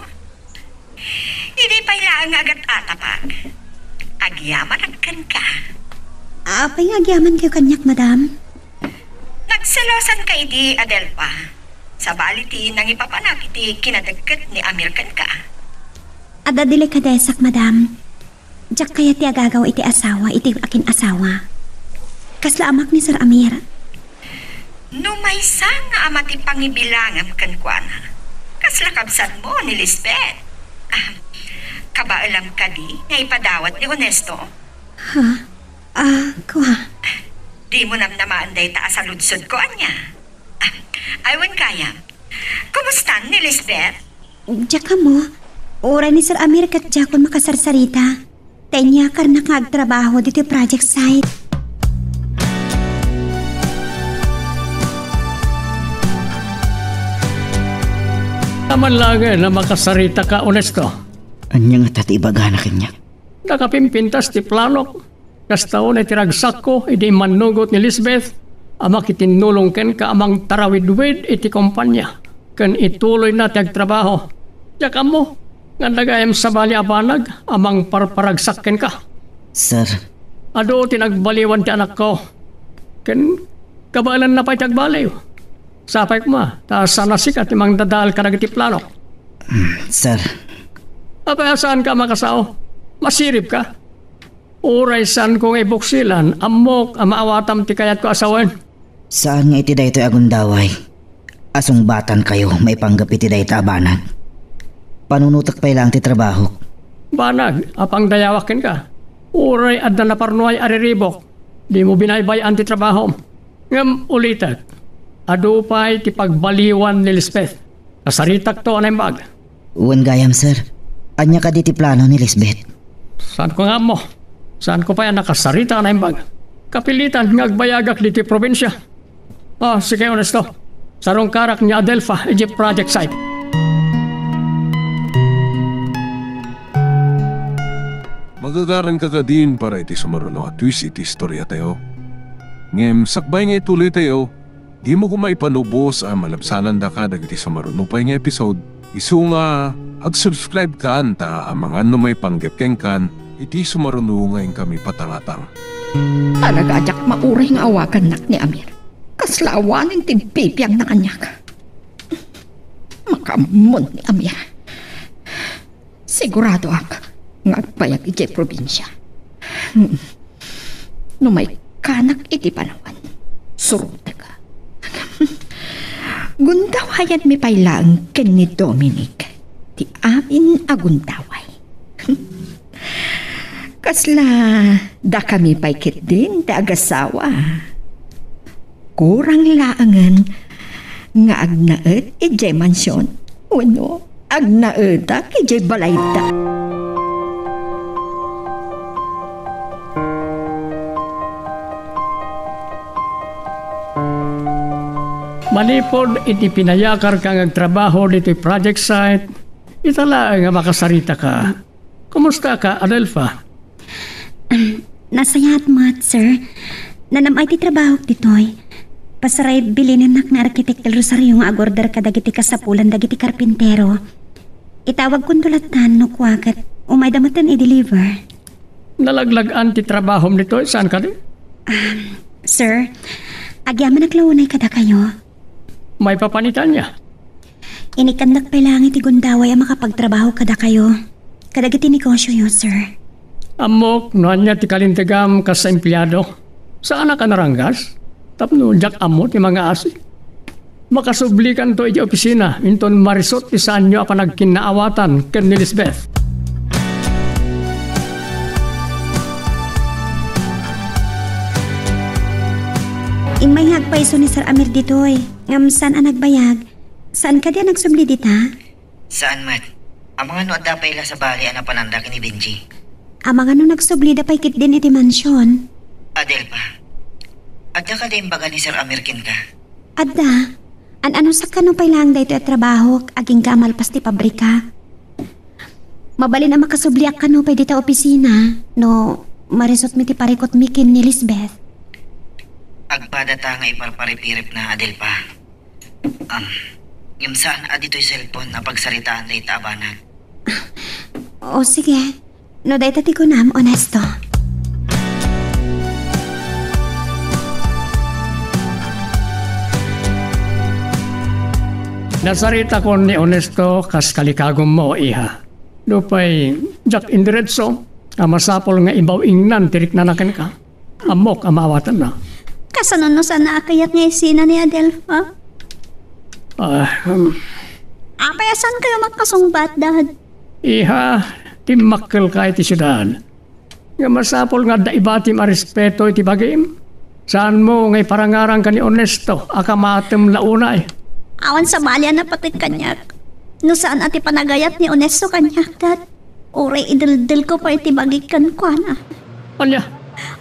Idi pay laeng nga agat-atapag, agyamanak kenka. Apay nga agyamankayo kaniak, madam? Nagselosanka idi, Adelfa. Sabali ti nangipapanak iti kinadekket ni Amir kenka. Adda delikadesak, madam. Diak kayat ti agagaw iti asawa iti akin-asawa. Kasla amak ni Sir Amir. No maysa nga ama ti pangibilangam kenkuana, kasla kabsatmo ni Lisbeth. Ah, kabaelam kadi nga ipadawat ni Honesto? Ha? Ah, kua. Dimo namnamaen dayta a saludsodko, ania? Ah, ay, wen gayam. Kumustan ni Lisbeth? Diak ammo. Uray ni Sir Amir ket diakon makasarsarita. Ta iniakarnak nga agtrabaho ditoy project site. Aman laengen a makasaritaka, Honesto. Ania ngata ti ibagana kaniak? Nakapimpintas ti planok. Kasta unay ti ragsakko idi immannugot ni Lisbeth a makitinnulong kenka a mangtarawidwid iti kompania ken ituloyna ti agtrabaho. Diak ammo nga adda gayam sabali a banag a mangparparagsak kenka. Sir. Adu ti nagbaliwan ti anakko ken kabaelanna pay ti agbaliw. Sapay koma ta saan a sika ti mangdadael kadagiti planok. Mm, sir. Apay a saanka a makasao? Masiribka? Uray saanko nga ibuksilan, ammok a maawatam ti kayatko a sawen. Saan nga iti daytoy a gundaway a sungbatankayo maipanggep iti dayta a banag. Panunotek pay laeng ti trabahok. Banag a pangdayawak kenka. Uray adda naparnuay a riribuk, dimo binaybay-an ti trabahom. Ngem ulitek, adu pay ti pagbaliwan ni Lisbeth. Kasaritakto a naimbag. Wen gayam, sir. Ania kadi ti plano ni Lisbeth? Saanko nga ammo. Saanko pay a nakasarita a naimbag. Kapilitan nga agbayagak ditoy probinsia. Ah, sige, Honesto. Sarungkarak ni Adelfa idiay project site. Magagaranka kadin para iti sumaruno a twist iti istoriatayo. Ngem sakbay nga ituloytayo, dimo koma ipanubos a malabsanandaka dagiti sumaruno pay nga episode, isu nga agsubscribe-kan ta amangan no maipanggep kenkan iti sumaruno nga inkami patangatang. Talaga a diak mauray nga awagannak ni Amir. Kasla awanen ti bibiangna kaniak. Makaammo ni Amir. Siguradoak nga agbayag idiay probinsia. Hmm. No maikkanak iti panawen, surotek. Gundawayanmi pay laeng ken ni Dominic ti amin a gundaway. Kasla dakami pay ketdin ti agasawa. Kurang laengen nga agnaed idiay mansion wenno agnaedak idiay balayda. Manipud iti pinayakarka nga agtrabaho ditoy project site, ita laeng a makasaritaka. Kumustaka, Adelfa? Nasayaat met, sir. Nanam-ay ti trabahok ditoy. Pasarayb bilinennak ni Arkitek Del Rosario nga agorder kadagiti kasapulan dagiti karpintero. Itawagkonto lattan no kua ket umayda metten i-deliver. Nalaglag-an ti trabahom ditoy, saan kadi? Um, sir, agyamanak la unay kadakayo. Maipapan ita ania? Inikkannak pay laeng iti gundaway a makapagtrabaho kadakayo. Kadagiti negosioyo, sir. Ammok no ania ti kalintegam kas empleado. Saanak a naranggas? Tapno diak ammo ti mangaasi. Makasublikanto iti opisina inton marisut ti saanyo a panagkinnaawatan ken ni Lisbeth. Immay nga agpayso ni Sir Amir ditoy, ngem saan a nagbayag. Saan kadi a nagsubli dita? Saan met. Amangan no adda pay la sabali a napananda ken ni Benji. Amangan no nagsublida pay ketdin iti mansion. Adelpa, adda kadi imbaga ni Sir Amir kenka? Adda. An-anusak kano pay laeng daytoy a trabahok agingga a malpas ti pabrika. Mabalin a makasubliak kano pay dita opisina no marisutmi ti parikutmi ken ni Lisbeth. Agpadata nga iparparipiripna, Adelpa. Um, ngem saan a ditoy cellphone a pagsaritaan dayta a banag. O, sige. No dayta ti kunam, Onesto. Nasaritakon ni Onesto kas kalikagummo, iha. Nupay diak indiretso, a masapul nga ibaw-ingnan ti riknana kenka. Ammok a maawatanna. Kasano no saan a kayat nga isina ni Adelfa? Ah, um. Apay a saan kayo makasungbat, Dad? Iha, timmakkelka iti siudad. Nga masapul nga adda ibatim a respeto iti bagim. Saanmo nga iparangarangka ni Onesto a kamatem la unay? Awan sabali a napateg kaniak. No saan a ti panagayat ni Onesto kaniak, Dad. Uray ideldelko pay ti bagik kenkuana. Ania?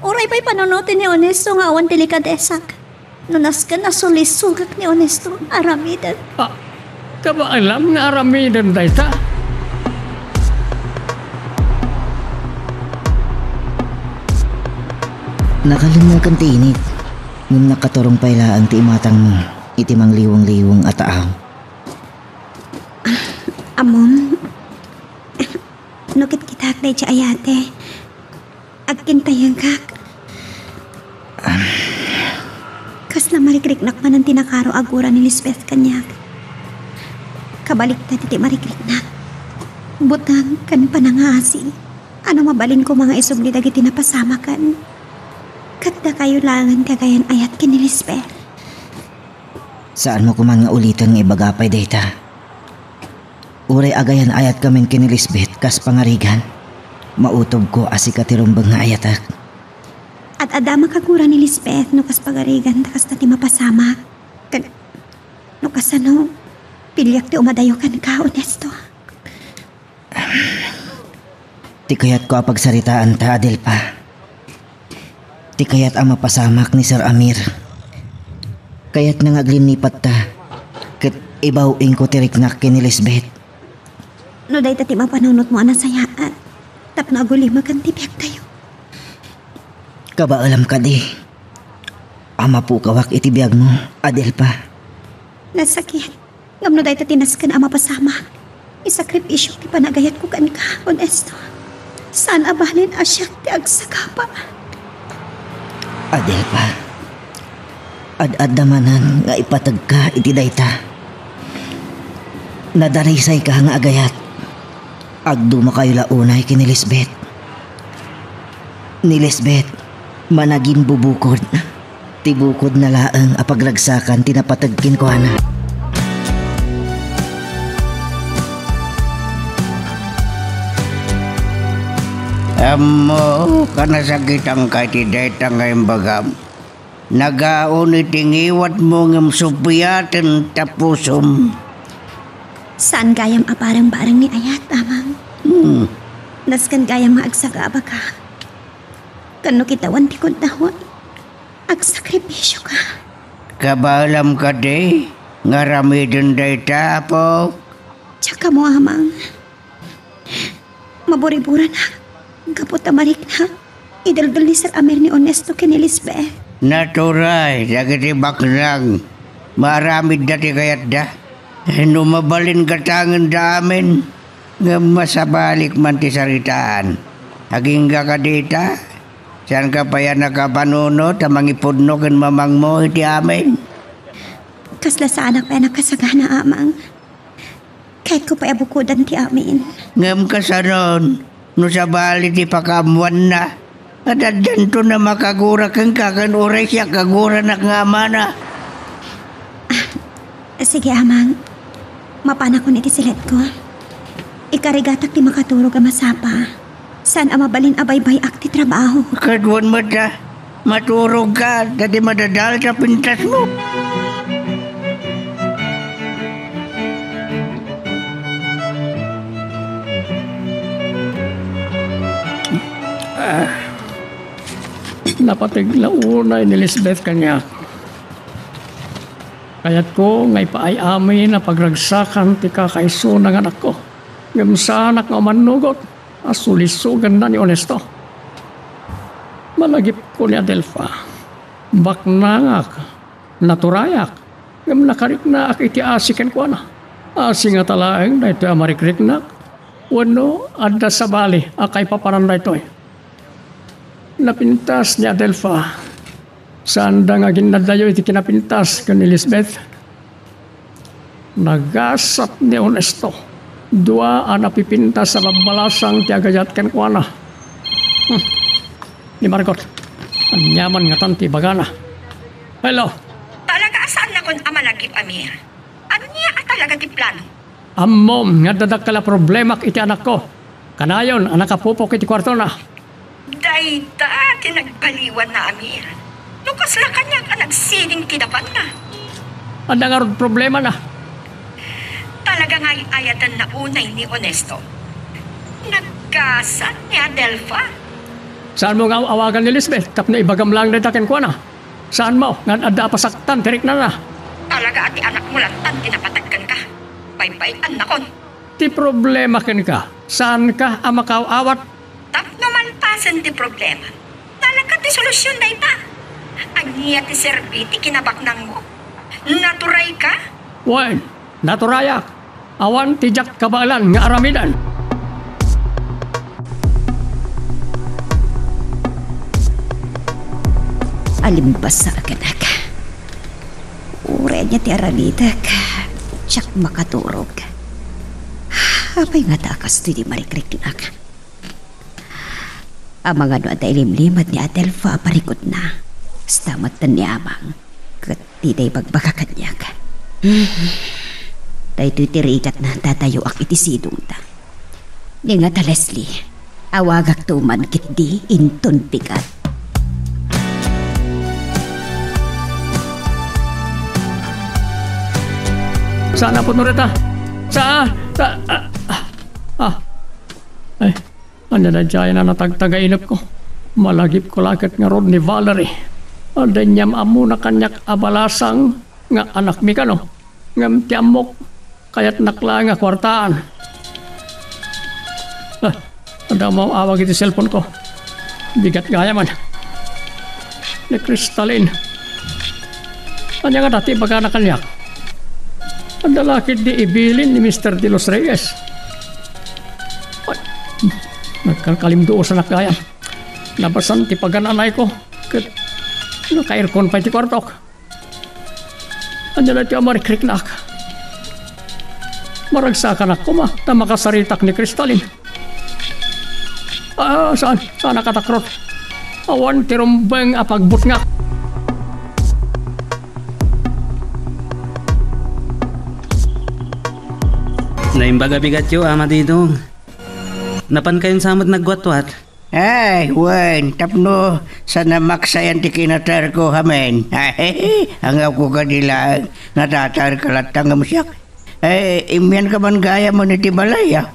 Uray pay panunoten ni Onesto nga awan delikadesak. No nasken a sulisogak ni Onesto, aramiden. Ah, kabaelam nga aramiden dayta. Nakalengngakan ti init, ngem nakaturong pay laeng ti imatangmo iti mangliwengliweng a taaw. Ammom, no kitkitaak daydiay a yate, agkintayengkak. Kasla marikriknak manen ti nakaro a gura ni Lisbeth kaniak. Kabaliktad iti marikriknak. Buteng ken panangaasi. Ano mabalin koma nga isubli dagiti napasamaken? Ket dakayo laengen ti agayan-ayat ken ni Lisbeth. Saanmo koma nga uliten nga ibaga pay dayta. Uray agayan-ayatka men ken ni Lisbeth kas pangarigan, mautobko a sika ti rumbeng nga ayatek. Ad-adda makagura ni Lisbeth no kas pagarigan ta kasta ti mapasamak. Ken no kasano, piliak ti umadayo kenka, Onesto. Ti kayatko a pagsaritaanta, Adelpa. Ti kayat a mapasamak ni Sir Amir. Kayatna nga aglinnipatta ket ibaw-ingko ti riknak ken ni Lisbeth. No dayta ti mapanunotmo a nasayaat, tapno agulimakan ti biagtayo. Kabaelam kadi a mapukawak iti biagmo, Adelpa. Nasakit. Ngem no dayta ti nasken a mapasamak, isakripisio ti panagayatko kenka, Onesto. Saan a balin a siak ti agsagaba. Adelpa, ad-adda manen nga ipategka iti dayta. Nadarisayka nga agayat. Agdumakayo la unay ken ni Lisbeth. Ni Lisbeth, managinbubukod. Ti bukodna laeng a pagragsakan ti napateg kenkuana. Ammok a nasakitanka iti dayta nga imbagam. Nagaon iti ngiwatmo ngem supiaten ta pusom. Saan gayam a bareng-bareng ni ayat, Amang. Hmm. Nasken gayam nga agsagabaka. Ken no kitawan ti kundaon, agsakripisioka. Kabaelam kadi nga aramiden dayta, Apo? Diak ammo, Amang. Maburiburanak gapu ta mariknak. Ideldelna ni Sir Amir ni Onesto ken ni Lisbeth. Naturay dagiti baknang. Maaramidda ti kayatda. No mabalin gatangenda amin, ngem masabalik man ti saritaan. Agingga kadi ita? Saanka pay a nakapanunot a mangipudno ken mamangmo iti amin? Kasla saanak pay a nakasagana, Amang. Kayatko pay a bukodan ti amin. Ngem kasanon, no sabali ti pakaammoanna, addanto a makagura kenka ken uray siak a guranak nga amana. Ah, sige, Amang. Mapanakon iti siletko. Ikarigatak ti makaturog a masapa. Saan a mabalin a baybay-ak ti trabaho. Kaduan met a, maturogka, ta di madadal ta pintasmo. Ah, napateg la unay ni Lisbeth kaniak. Kayatko nga ipaay amin a pagragsakan ti kakaisuna nga anakko. Ngem saanak nga umannugot a sulisoganna ni Honesto. Malagipko ni Adelfa. Baknangak, naturayak, ngem nakariknaak iti asi kenkuana. Asi ngata laeng daytoy a marikriknak? Wenno adda sabali a kaipapanan daytoy? Napintas ni Adelfa. Saanda nga aginnaddayo iti kinapintas ken ni Lisbeth. Nagasat ni Honesto. Dua a napipintas a babbalasang ti agayat kenkuana. Hmm. Ni Margot, aniaman ngatan ti ibagana? Hello? Talaga a saannakon a malagip, Amir. Ania a talaga ti plano? Ammom nga adda dakkel a problemak iti anakko. Kanayon a nakapupok iti kuartona. Dayta ti nagbaliwanna, Amir. No kasla kaniak a nagsining ti napanna. Adda ngarud problemana? Talaga nga ay-ayatenna unay ni Honesto. Naggasat ni Adelfa. Saanmo nga aw-awagan ni Lisbeth tapno ibagam laeng dayta kenkuana? Saanmo nga adda a pasaktan ti riknana? Talaga a ti anakmo latta ti napateg kenka. Baybay-annakon. Ti problema kenka, saanka a makaaw-awat. Tapno malpasen ti problema, talaga ti solusyon dayta. Ania ti serbi ti kinabaknangmo? Naturayka? Wen, naturayak. Awan ti diak kabaelan nga aramiden. Alimbasakanak. Uray ania ti aramidek, diak makaturog. Apay ngata a kastoy ti marikriknak? Amangan no adda ilimlimed ni Adelfa a parikutna, kasta metten ni Amang, ket dida ibagbaga kaniak. Daytoy ti rigatna, dadayoak iti sidongda. Ni ngata, Leslie, awagakto man ketdi inton bigat. Saan a pudno dita? Saan? Sa-, ah, ah, ah. Ay. Ania daydiay a natagtagainepko? Malagipko la ket ngarud ni Valerie. Adda aniam-ammona kaniak a balasang nga anakmi kano. Ngem ti ammok, kayatnak laeng a kuartaan. Ah, adda umaw-awag iti cellphone-ko. Bigat gayam. Ni Crystalline. Ania ngata ti ibagana kaniak? Adda la ketdi ibilin ni Mister De Los Reyes. Ay, nagkalkalimduosanak gayam. Nabasan ti pagan-anayko ket naka-aircon pay ti kuartok. Ania daytoy a marikriknak? Maragsakanak koma ta makasaritak ni Crystalline. Ah, saan? Saan a katakrot? Awan ti rumbeng a pagbutngak. Naimbag a bigatyo, Ama Didong. Napankayon sa met nagwatwat? Ay, wen, tapno saan a maksayan ti kinatarko, amen. Angawko kadi laeng, natatarka latta ngem siak. Eh, immianka man gayam iti balay, a?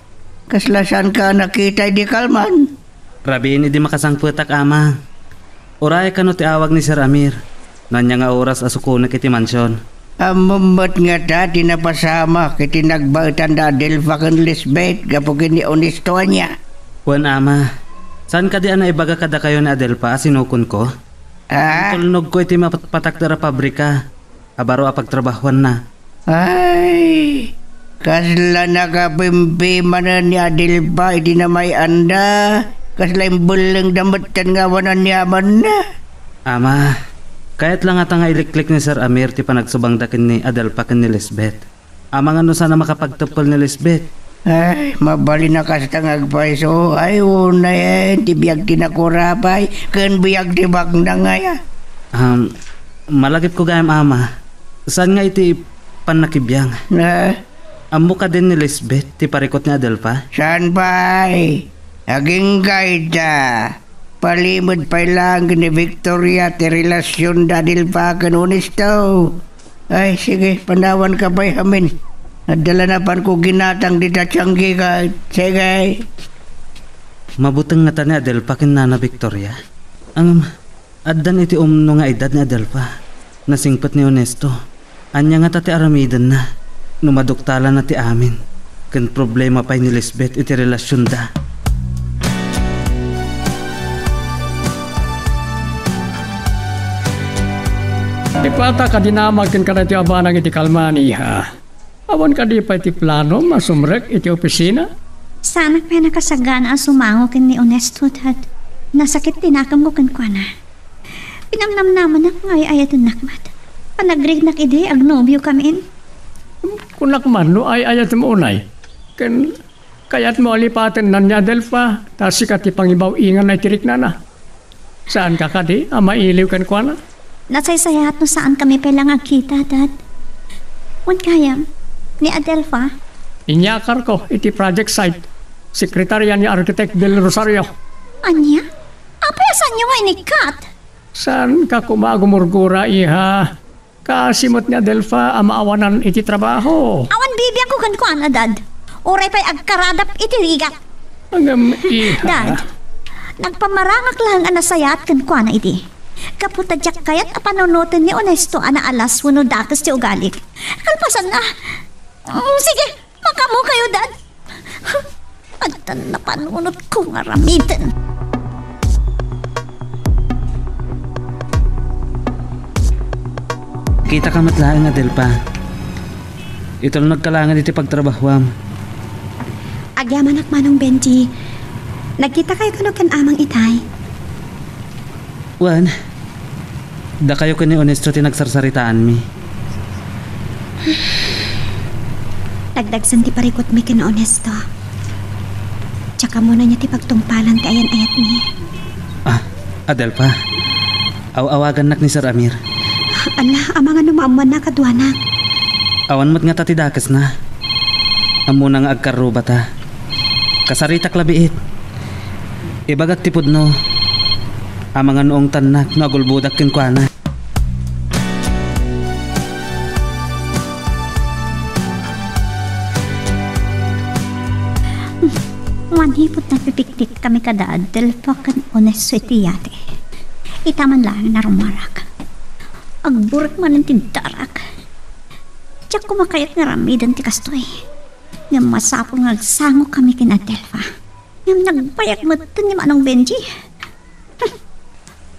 Kasla saanka a nakita idi kalman? Rabiin idi makasangpetak, Ama. Uray kano ti awag ni Sir Amir, no ania nga oras a sukonek iti mansion. Ammom met ngata ti napasamak iti nagbaetan da Adelfa ken Lisbeth gapu ken ni Honesto, ania? Wen, Ama. Saan kadi a naibaga kadakayo ni Adelfa a sinukonko? Ah? Tulnogko iti mapatpatagder a pabrika a baro a pagtrabahuanna. Ay, kasla nakapimpimanen ni Adelfa iti namay-anda. Kasla imbellengda metten nga awan aniamanna. Ama, kayat la ngata nga iliklik ni Sir Amir ti panagsubangda ken ni Adelfa ken ni Lisbeth. Amangan no saan a makapagteppel ni Lisbeth. Ay, mabalin a kasta nga agpayso. Ay, unay, eh, ti biag ti nakurapay, ken biag ti baknang aya. Um, malagipko gayam, Ama. Saan nga iti pannakibiang? Ah? Ammo kadin ni Lisbeth ti parikut ni Adelfa? Saan pay? Agingga ita. Palimed pay laeng ni Victoria ti relasion da Adelfa ken Honesto. Ay, sige, panawanka pay amin. Adda la napanko ginatang dita tianggi ka. Sige. Mabuteng ngata ni Adelfa ken Nana Victoria. Ngem, addan iti umno nga edad ni Adelfa. Nasingpet ni Honesto. Ania ngata ti aramidenna no maduktalanna ti amin ken problema pay ni Lisbeth iti relasionda? Ipata ka dinamag ken kadaytoy a banag iti kalman, iha. Awan kadi pay ti planom a sumrek iti opisina? Saanak pay nakasagana a sumango ken ni Honesto, Dad. Nasakit ti nakemko kenkuana. Pinamnamnamanak nga ay-ayatennak met. Panagriknak idi agnobiokamin. Kunak man no ay-ayatem unay. Ken kayatmo a lipatennan ni Adelfa, ta sika ti pangibaw-inganna iti riknana. Saanka kadi a mailiw kenkuana? Nasaysayat no saankami pay la nga agkita, Dad. Wen gayam, ni Adelfa? Inyakarko iti project site. Sekretaria ni Architect Del Rosario. Ania? Apay a saanyo nga inikkat? Saanka koma a gumurgura, iha? Kaasi met ni Adelfa a maawanan iti trabaho. Awan bibiangko kenkuana, Dad. Uray pay agkaradap iti rigat. Ngem, iha. Dad, nagpamarangak laeng a nasayaat kenkuana idi. Gapu ta diak kayat a panunoten ni Honesto a naalas wenno dakes ti ugalik. Kalpasanna. Mm, sige, makaammokayo, Dad. Addan napanunotko nga aramiden. Kitaka met laeng, Adelfa. Itulnogka laeng iti pagtrabahuam. Agyamanak, Manong Benji. Nagkitakayo kano ken Amang itay? Wen, dakayo ken ni Honesto ti nagsarsaritaanmi. Nagdagsen ti parikutmi ken ni Honesto. Diak ammonan ti pagtungpalan ti ayan-ayatmi. Ah, Adelfa, aw-awagannak ni Sir Amir. Ala, amangan no maammoanna kaduanak. Awan met ngata ti dakesna. Ammona nga agkarrubata. Kasaritak la biit. Ibagak ti pudno. Amangan no ungtannak no agulbodak kenkuana. Manipud nagpipiknikkami kada Adelfa ken Honesto iti yate. Ita man laeng narumarak. Agburek manen ti darak. Diak koma kayat nga aramiden ti kastoy. Ngem masapul nga agsangokami ken Adelfa. Ngem nagbayag metten ni Manong Benji.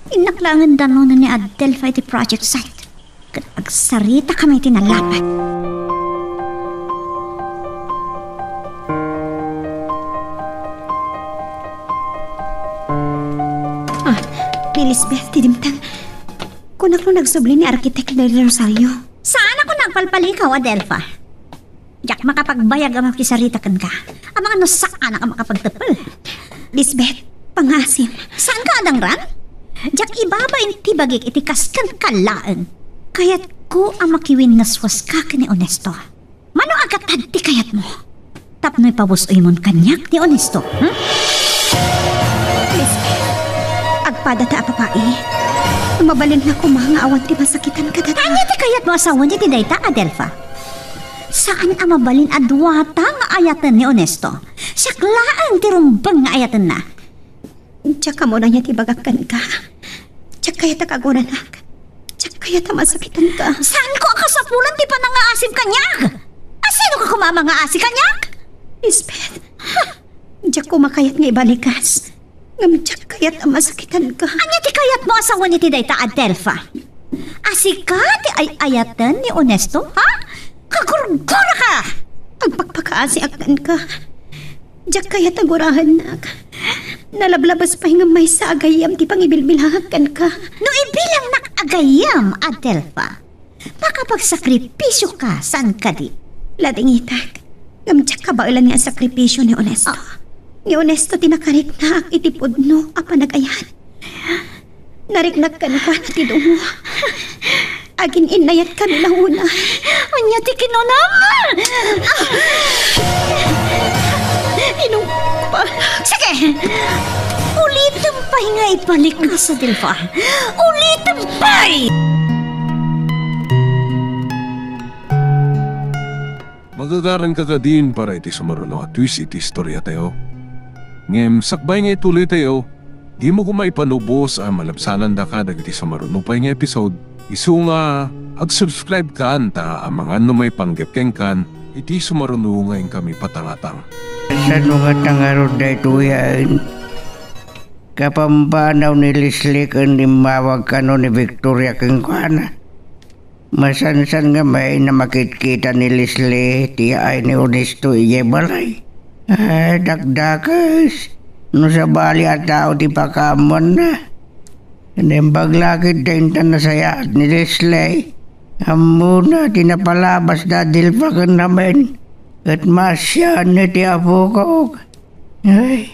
Innak laengen danonen ni Adelfa iti project site. Ket agsaritakami iti nalapat. Ah, ni Lisbeth ti dimteng. Kunak no nagsubli ni Arkitek Del Rosario. Saan a kunak palpalikaw, Adelfa? Diak makapagbayag a makisarita kenka. Amangan no saanak a makapagteppel. Lisbeth, pangasim. Saanka a dangran? Diak ibabain ti bagik iti kas kenka laeng. Kayatko a makiwinwaswaska ken ni Honesto. Mano a gatad ti kayatmo? Tapno ipawus-oymon kaniak ni Honesto, hmm? Lisbeth, agpadata a babai. Mabalinna koma nga awan ti masakitan kadata. Ania ti kayatmo a sawen iti dayta, Adelfa? Saan a mabalin a duata nga ayaten ni Honesto. Siak laeng ti rumbeng nga ayatenna. Diak ammonan ti ibagak kenka. Diak kayat a kagunanak. Diak kayat a masakitanka. Saanko a kasapulan ti panangaasim kaniak? A sinoka koma a mangaasi kaniak? Lisbeth, diak koma kayat nga ibalikas. Ngem diak kayat a masakitanka. Ania ti kayatmo a sawen iti dayta, Adelfa? A sika ti ay-ayaten ni Onesto, ha? Kagurguraka! Agpakpakaasiak kenka. Diak kayat a guraennak. Nalablabas pay nga maysa a gayyem ti pangibilbilangak kenka. No ibilangnak a gayyem, Adelfa, makapagsakripisio ka, saan kadi? Ladingitak. Ngem diak kabaelan nga asakripisio ni Onesto. Ah. Ni Onesto ti nakariknaak iti pudno a panagayat. Nariknak kenkuana ti dumo. Agin-innayatkami la unay. Ania ti kinunam? Ah! Inungpa. Sige! Ulitem pay nga ibalik, Adelfa. Ulitem pay! Magagaranka kadin para iti sumaruno a twist iti istoriatayo. Ngem sakbay nga ituloytayo, dimo koma ipanubos a malabsanandaka dagiti sumaruno pay nga episode, isu nga ag-subscribe kan ta amangan no maipanggep kenkan iti sumaruno nga inkami patangatang. Sano ngata ngarud daytoy a Kapampanawna ni Leslie ken immawag kano ni Victoria kenkuana. Masansan nga maina makitkita ni Leslie ti yaay ni Onesto idiay balay. Ay, dakdakes. No sabali a tao ti pakaammoanna. Naimbag la ket ta intan nasayaat ni Leslie. Ammona ti napalabas da Adelfa ken Amen. Ket maasianna ti apokok. Ay,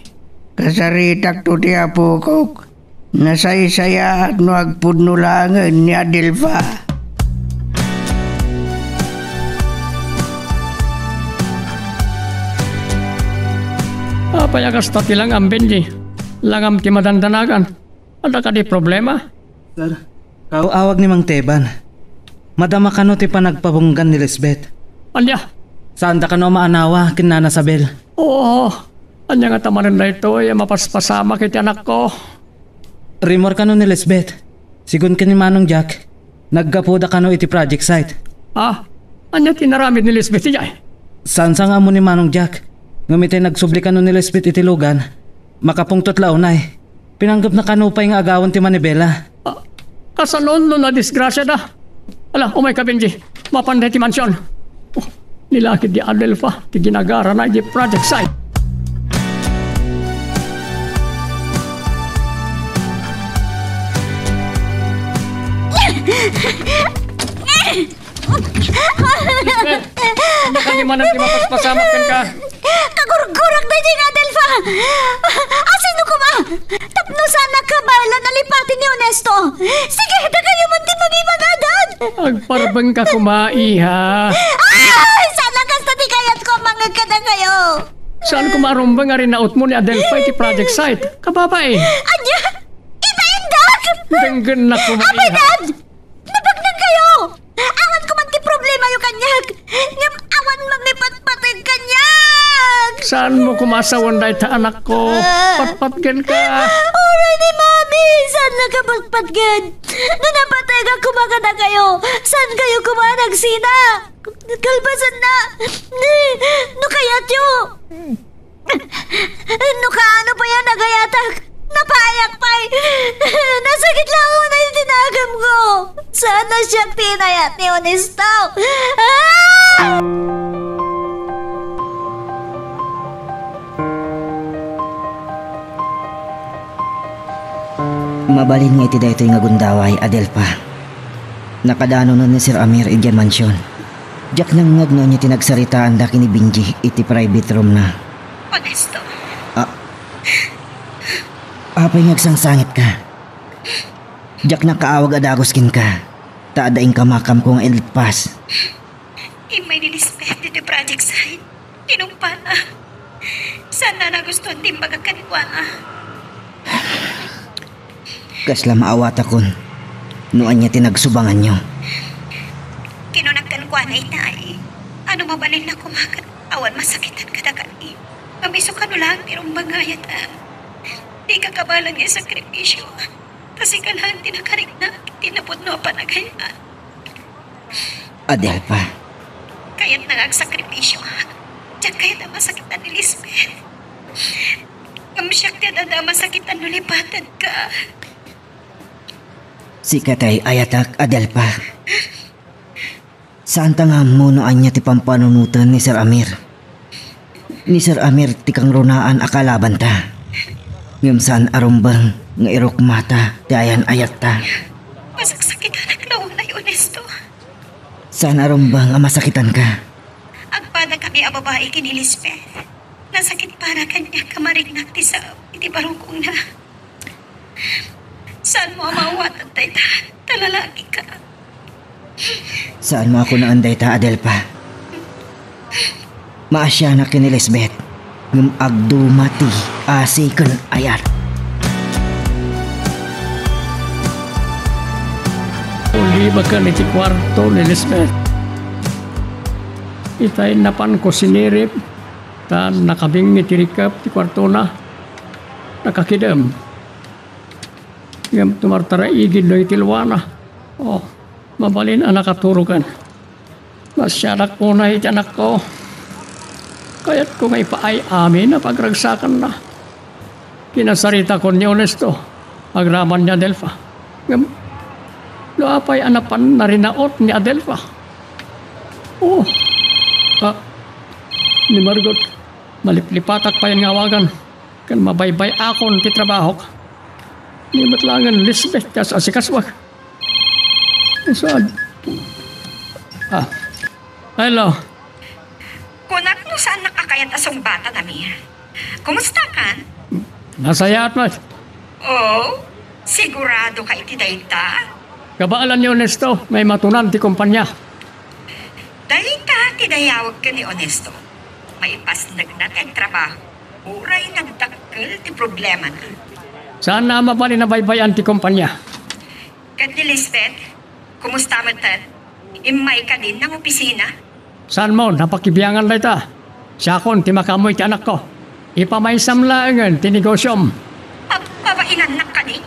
kasaritakto ti apokok. Nasaysayaat no agpudno laengen ni Adelfa. Apay a kasta ti langam, Benji? Langam ti madandanagan. Adda kadi problema? Sir, kaaw-awag ni Mang Teban. Madama kano ti panagpabunggan ni Lisbeth. Ania? Saanda kano a maanawa ken Nana Sabel? Oo. Ania ngata manen daytoy a mapaspasamak iti anakko? Rimmuar kano ni Lisbeth. Sigun ken ni Manong Jack, naggapuda kano iti project site. Ah, ania ti inaramid ni Lisbeth idiay? Saan sa nga ammo ni Manong Jack. Ngem itay nagsubli kano ni Lisbeth iti lugan, makapungtot la unay. Pinanggepna kano pay nga agawen ti manibela. Ah, kasano no nadisgrasiada? Ala, umayka, Benji. Mapanda iti mansion. Oh, ni la ketdi Adelfa ti ginagarana iti project site. Lisbeth, ania kadi manen ti mapaspasamak kenka? Kagurgurak daydiay nga Adelfa! Asino koma? Tapno saanak a kabaelan a lipati ni Onesto! Sige, dakayo man ti mangimagadan! Agparbengka koma, iha! Ay! Saan a kasta ti kayatko a mangngeg kadakayo! Saan koma a rumbeng a rinautmo ni Adelfa iti project site? Kababain! Ania? Ita indak! Denggennak koma, iha! Apay, Dad! Nabagnaankayo! Awan koma ti problemayo kaniak! Ngem awan mangipatpateg kaniak! Saanmo koma a sawen dayta, anakko? Ah. Patpatgenka! Uray ni Mami! Saannak a patpatgen? No napategak koma kadakayo, saankayo koma a nagsina? Kalpasanna, no kayatyo, no kaano pay a nagayatak, napayak pay. Nasakit la unay ti nagamko. Saan a siak ti inayat ni Onesto. Ah! Mabalin nga iti daytoy nga gundaway, Adelfa, nakadanonen ni Sir Amir idiay mansion. Diak nangngeg no ania ti nagsaritaanda ken ni Benji iti private roomna. Onesto. Ah. Apay nga agsangsangitka? Diak nakaawag a dagus kenka, ta adda inka makamko nga elite pass. Immay ni Lisbeth ditoy project site. Tinumpana. Saanna a nagustuan ti imbagak kenkuana. Kasla maawatakon no ania ti nagsubanganyo. Kinunak kenkuana itay a no mabalinna koma ket awan masakitan kadakami, ngem isu kano laeng ti rumbeng nga ayaten. Dika kabaelan nga isakripisio, ta sika laeng ti nakarikna iti napudno a panagayat. Adelfa. Kayatna nga agsakripisio. Diak kayat a masakitan ni Lisbeth. Ngem siak ti adda Masakit a no lipatanka. Sika tay ayatek, Adelfa. Saanta nga ammo no ania ti pampanunoten ni Sir Amir. Ni Sir Amir ti kangrunaan a kalabanta. Ngem saan a rumbeng nga irukmata ti ayan-ayatta. Masaksakitanak la unay, Ernesto. Saan a rumbeng a masakitanka. Agpadakami a babai ken ni Lisbeth. Nasakit para kaniak a mariknak ti saem iti barukongna. Saanmo a maawatan dayta, ta lalaki ka. Saanmo a kunaen dayta, Adelfa. Maasianak ken ni Lisbeth, ngem agduma ti asi ken ayat. Ulibaken iti kuarto ni Lisbeth. Itay napanko sinirip, ta nakabingi ti rikep ti kuartona. Nakakidem. Ngem tumartaraigid dagiti luana. Oh, mabalin a nakaturogen. Naasianak unay iti anakko. Kayatko nga ipaay amin a pagragsakanna. Kinasaritakon ni Ernesto agraman ni Adelfa. Ngem, no apay a napan narinaut ni Adelfa? Oh, ah, ni Margot, maliplipatak payen nga awagan. Ken mabaybay-akon ti trabahok. Ni met laengen Lisbeth ti as-asikasuak. Saan? Ah. Hello. Kunak no saannak a kayat a sungbatan, Amir. Kumustakan? Nasayaat met. Oh, sigurado ka iti dayta? Kabaelan ni Ernesto nga imatunan ti kompania. Dayta ti dayawek ken ni Ernesto. Maipasnekna ti agtrabaho. Uray nagdakkel ti problemana. Saanna a mabalin a baybay-an ti kompania. Ket ni Lisbeth, kumusta metten? Immay kadin nangopisina? Saanmo, napakibiangan dayta. Siakon ti makaammo iti anakko. Ipamaysam laengen ti negosiom. Pab-, babainannak kadi?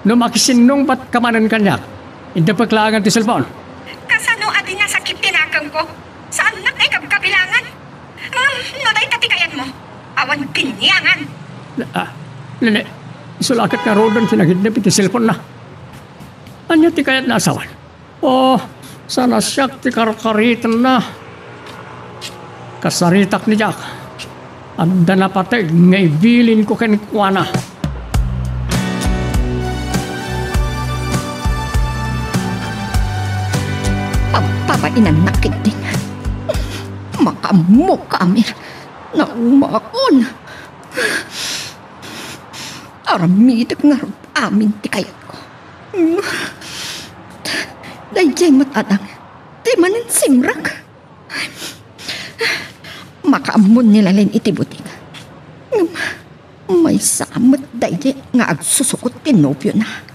No makisinnungbatka manen kaniak, iddepek laengen ti cellphone. Kasano a di nasakit ti nakemko? Saannak nga ikabkabilangan? Ngem no dayta ti kayatmo, awan biniangan. Ah, nene, isu la ket ngaruden ti nagidnep iti cellphone-na. Ania ti kayatna a sawen? Oh, saan a siak ti karkaritenna. Kasaritak ni Jack. Adda napateg nga ibilinko kenkuana. Pagpabainannak ketdin. Makaammoka, Amir. Naumakon. Aramidek ngarud amin ti kayatko. Daydiay met adang ti manen simrek. Makaammon ni Lalen iti butik. Ngem maysa met daydi nga agsusukot ti nobiona.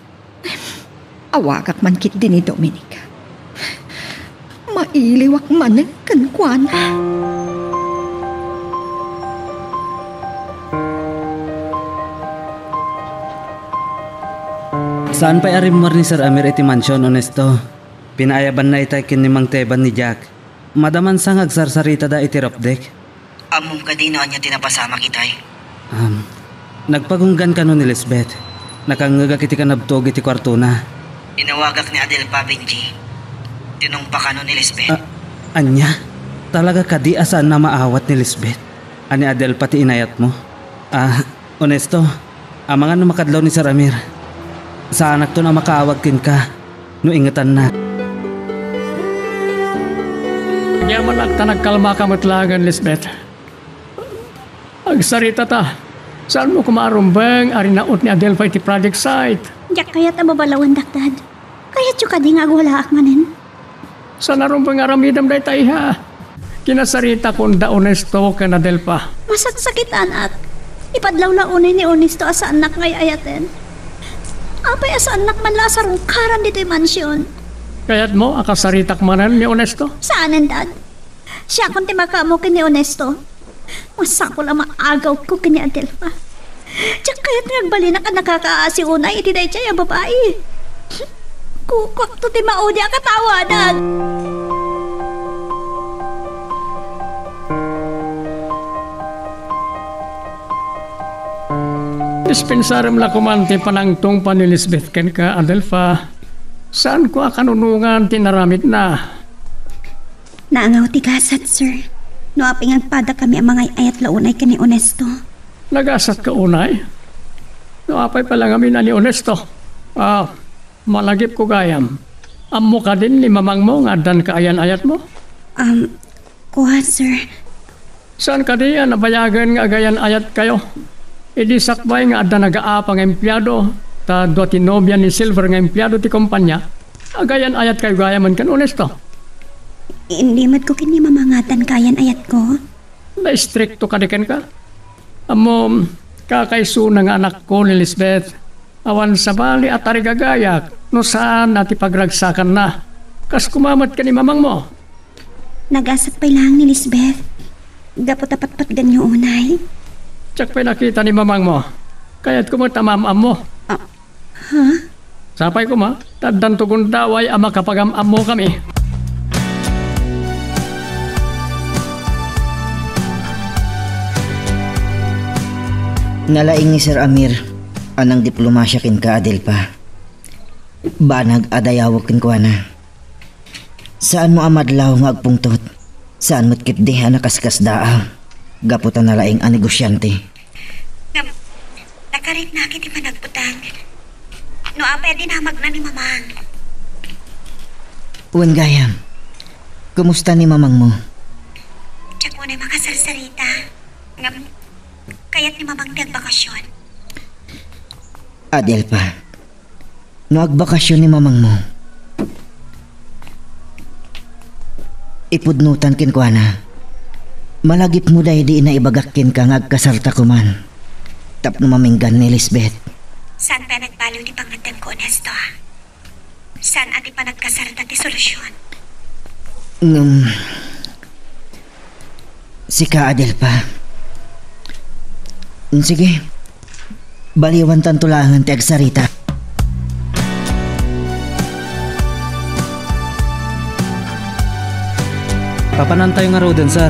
Awagak man ketdi ni Dominic. Mailiwak manen kenkuana. Saan pay a rimmuar ni Sir Amir iti mansion, Ernesto. Pinaayabanna itay ken ni Mang Teban ni Jack. Madamansa nga agsarsaritada iti rough deck. Ammom kadi no ania ti napasamak itay? Am, nagpagunggan kano ni Lisbeth. Nakangngegak iti kanabtog iti kuartona. Inawagak ni Adelfa, Benji. Tinungpa kano ni Lisbeth. Ah, ania? Talaga kadi a saanna maawat ni Lisbeth? A ni Adelfa ti inayatmo? Ah, Ernesto, amangan no makadlaw ni Sir Amir. Saanakton a makaawag kenka no ingetanna. Agyamanak ta nagkalmaka met laengen, Lisbeth. Agsaritata. Saanmo koma a rumbeng a rinaut ni Adelfa iti project site? Diak kayat a babalawandak, Dad. Kayatyo kadi nga agwalaak manen? Saan a rumbeng nga aramidem dayta, iha. Kinasaritakon da Ernesto ken Adelfa. Masaksakit, anak. Ipadlaw la unay ni Ernesto a saannak nga ay-ayaten. Apay a saannak man la a sarungkaran ditoy mansion? Kayatmo a kasaritak manen ni Ernesto? Saanen, Dad. Siakon ti makaammo ken ni Ernesto. Masapul a maagawko ken ni Adelfa. Diak kayat nga agbalinak a nakakaasi unay iti daydiay a babai. Kukuakto ti maudi a katawadan. Dispensarem la koman ti panangtungpa ni Lisbeth kenka, Adelfa. Saanko a kanunongan ti inaramidna. Naangaw ti gasat, sir. No apay nga agpadakami a mangay-ayat la unay ken ni Onesto. Nagasatka unay? No apay pay la ngamin a ni Onesto? Ah, malagipko gayam. Ammo kadin ni mamangmo nga addan kaayan-ayatmo? Um, kua, sir. Saan kadi a nabayagen nga agayan-ayatkayo? Idi sakbay nga adda nagaapa nga empleado, ta dua ti nobia ni Silver nga empleado ti kompania, agayan-ayatkayo gayamen ken Onesto? Inlimedko ken ni Mamang nga addan kaayan-ayatko. Naistrikto kadi kenka? Ammom, kakaisuna nga anakko ni Lisbeth. Awan sabali a tarigagayak no saan a ti pagragsakanna. Kas koma met ken ni mamangmo. Nagasat pay laeng ni Lisbeth. Gapu ta patpatganyo unay. Diak pay nakita ni mamangmo. Kayatko met a maam-ammo. Ah, ha? Sapay koma, ta addanto gundaway a makapagam-ammokami. Nalaing ni Sir Amir a nangdiplomasia kenka, Adelfa. Banag a dayawek kenkuana. Saanmo a madlaw nga agpungtot. Saan met ketdi a nakaskasdaaw gapu ta nalaing a negosiante. Ngem, nakaritnak iti panagbutang. No apay a dinamagna ni Mamang? Wen gayam. Kumusta ni mamangmo? Diak unay makasarsarita. Ngem, kayat ni Mamang ti agbakasyon. Adelfa, no agbakasyon ni mamangmo, ipudnotan kenkuana. Malagipmo daydi naibagak kenka nga agkasarta koman tapno maminggan ni Lisbeth. Saan pay a nagbaliw ti pangngeddengko, Onesto? Saan a ti panagkasarta ti solusion? Ngem, sika, Adelfa. Sige, baliwantanto laengen ti agsarita. Papanantayo ngaruden, sir?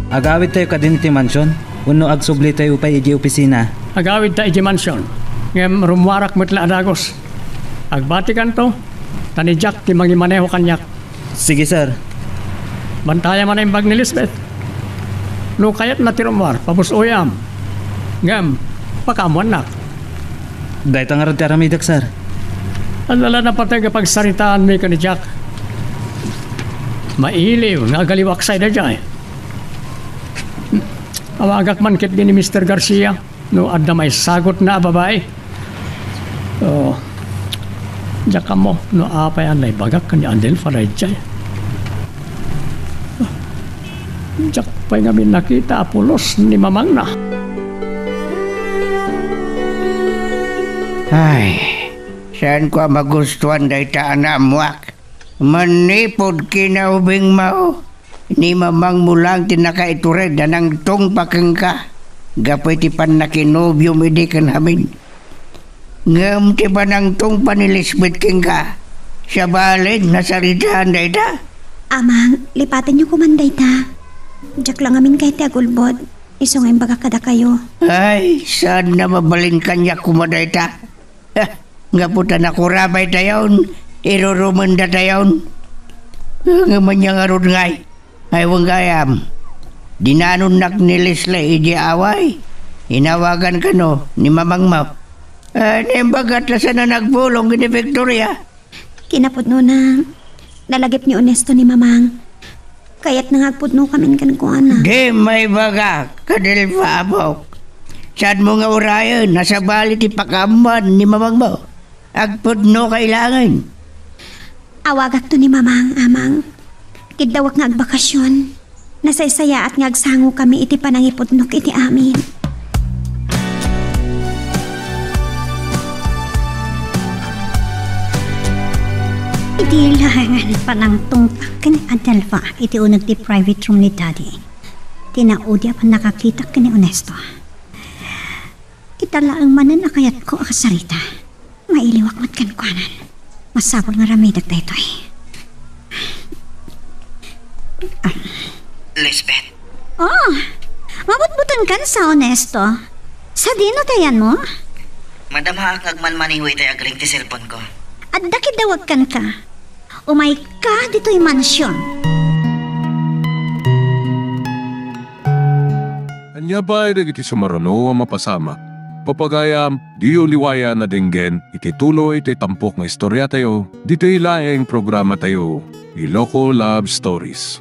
Agawidtayo kadin iti mansion wenno agsublitayo pay idiay opisina? Agawidta idiay mansion, ngem rummuarak met la a dagus. Agbatikanto, ta ni Jack ti mangimaneho kaniak. Sige, sir. Bantayam a naimbag ni Lisbeth. No kayatna ti rummuar, pabus-oyam. Ngem, pakaammoannak. Dayta ngarud ti aramidek, sir. Ania la napateg a pagsaritaanmi ken ni Jack? Mailiw nga agaliwak sadi daydiay. Awagak man ketdi ni Mister Garcia no adda maisagutna a babai. Oh, diak ammo no apay a naibagak ken ni Adelfa daydiay. Diak pay ngamin nakita a pulos ni mamangna. Ay, saanko a magustuan dayta a naammoak. Manipud kinaubingmo, ni mamangmo laeng ti nakaitured a nangtungpa kenka gapu iti pannakinobiom idi ken Hamin. Ngem ti panangtungpa ni Lisbeth kenka, sabali, nasaritaan dayta. Amang, lipatenyo koman dayta. Diak la ngamin kayat ti agulbod, isu nga imbagak kadakayo. Ay, saan a mabalin kaniak koma dayta. Gapu ta nakurabaytayon, irurumendatayon. Ngem ania ngarud ngay? Ay, wen gayam. Dinanonnak ni Leslie idi away. Inawagan kano ni mamangmo. Eh, naimbag ta saan a nagpulong ken ni Victoria. Kinapudnona, nalagip ni Onesto ni Mamang. Kayatna nga agpudnokamin kenkuana. Di maibaga, Adelfa, apok. Saanmo nga urayen a sabali ti pakaammoan ni mamangmo. Agpudnoka laengen. Awagakto ni Mamang, Amang. Kiddawek nga agbakasyon. Nasaysayaat nga agsangokami iti panangipudnok iti amin. Idi laengen panangtungpak ken ni Adelfa iti uneg ti private room ni Daddy, ti naudi a pannakakitak ken ni Onesto. Ita laeng manen a kayatko a kasarita. Mailiwak met kenkuanan. Masapul nga aramidek daytoy. Lisbeth. Oh, mabutbutenkan sa, Onesto. Sadino ti ayanmo? Madamaak nga agmanmaneho itay agring ti cellphone ko. Adda kidawag kenka. Umayka ditoy mansion. Ania pay dagiti sumaruno a mapasamak? Papagayam, diyo liwayan a denggen iti tuloy ti tampok nga istoriatayo, ditoy laeng programatayo, Iloko Love Stories.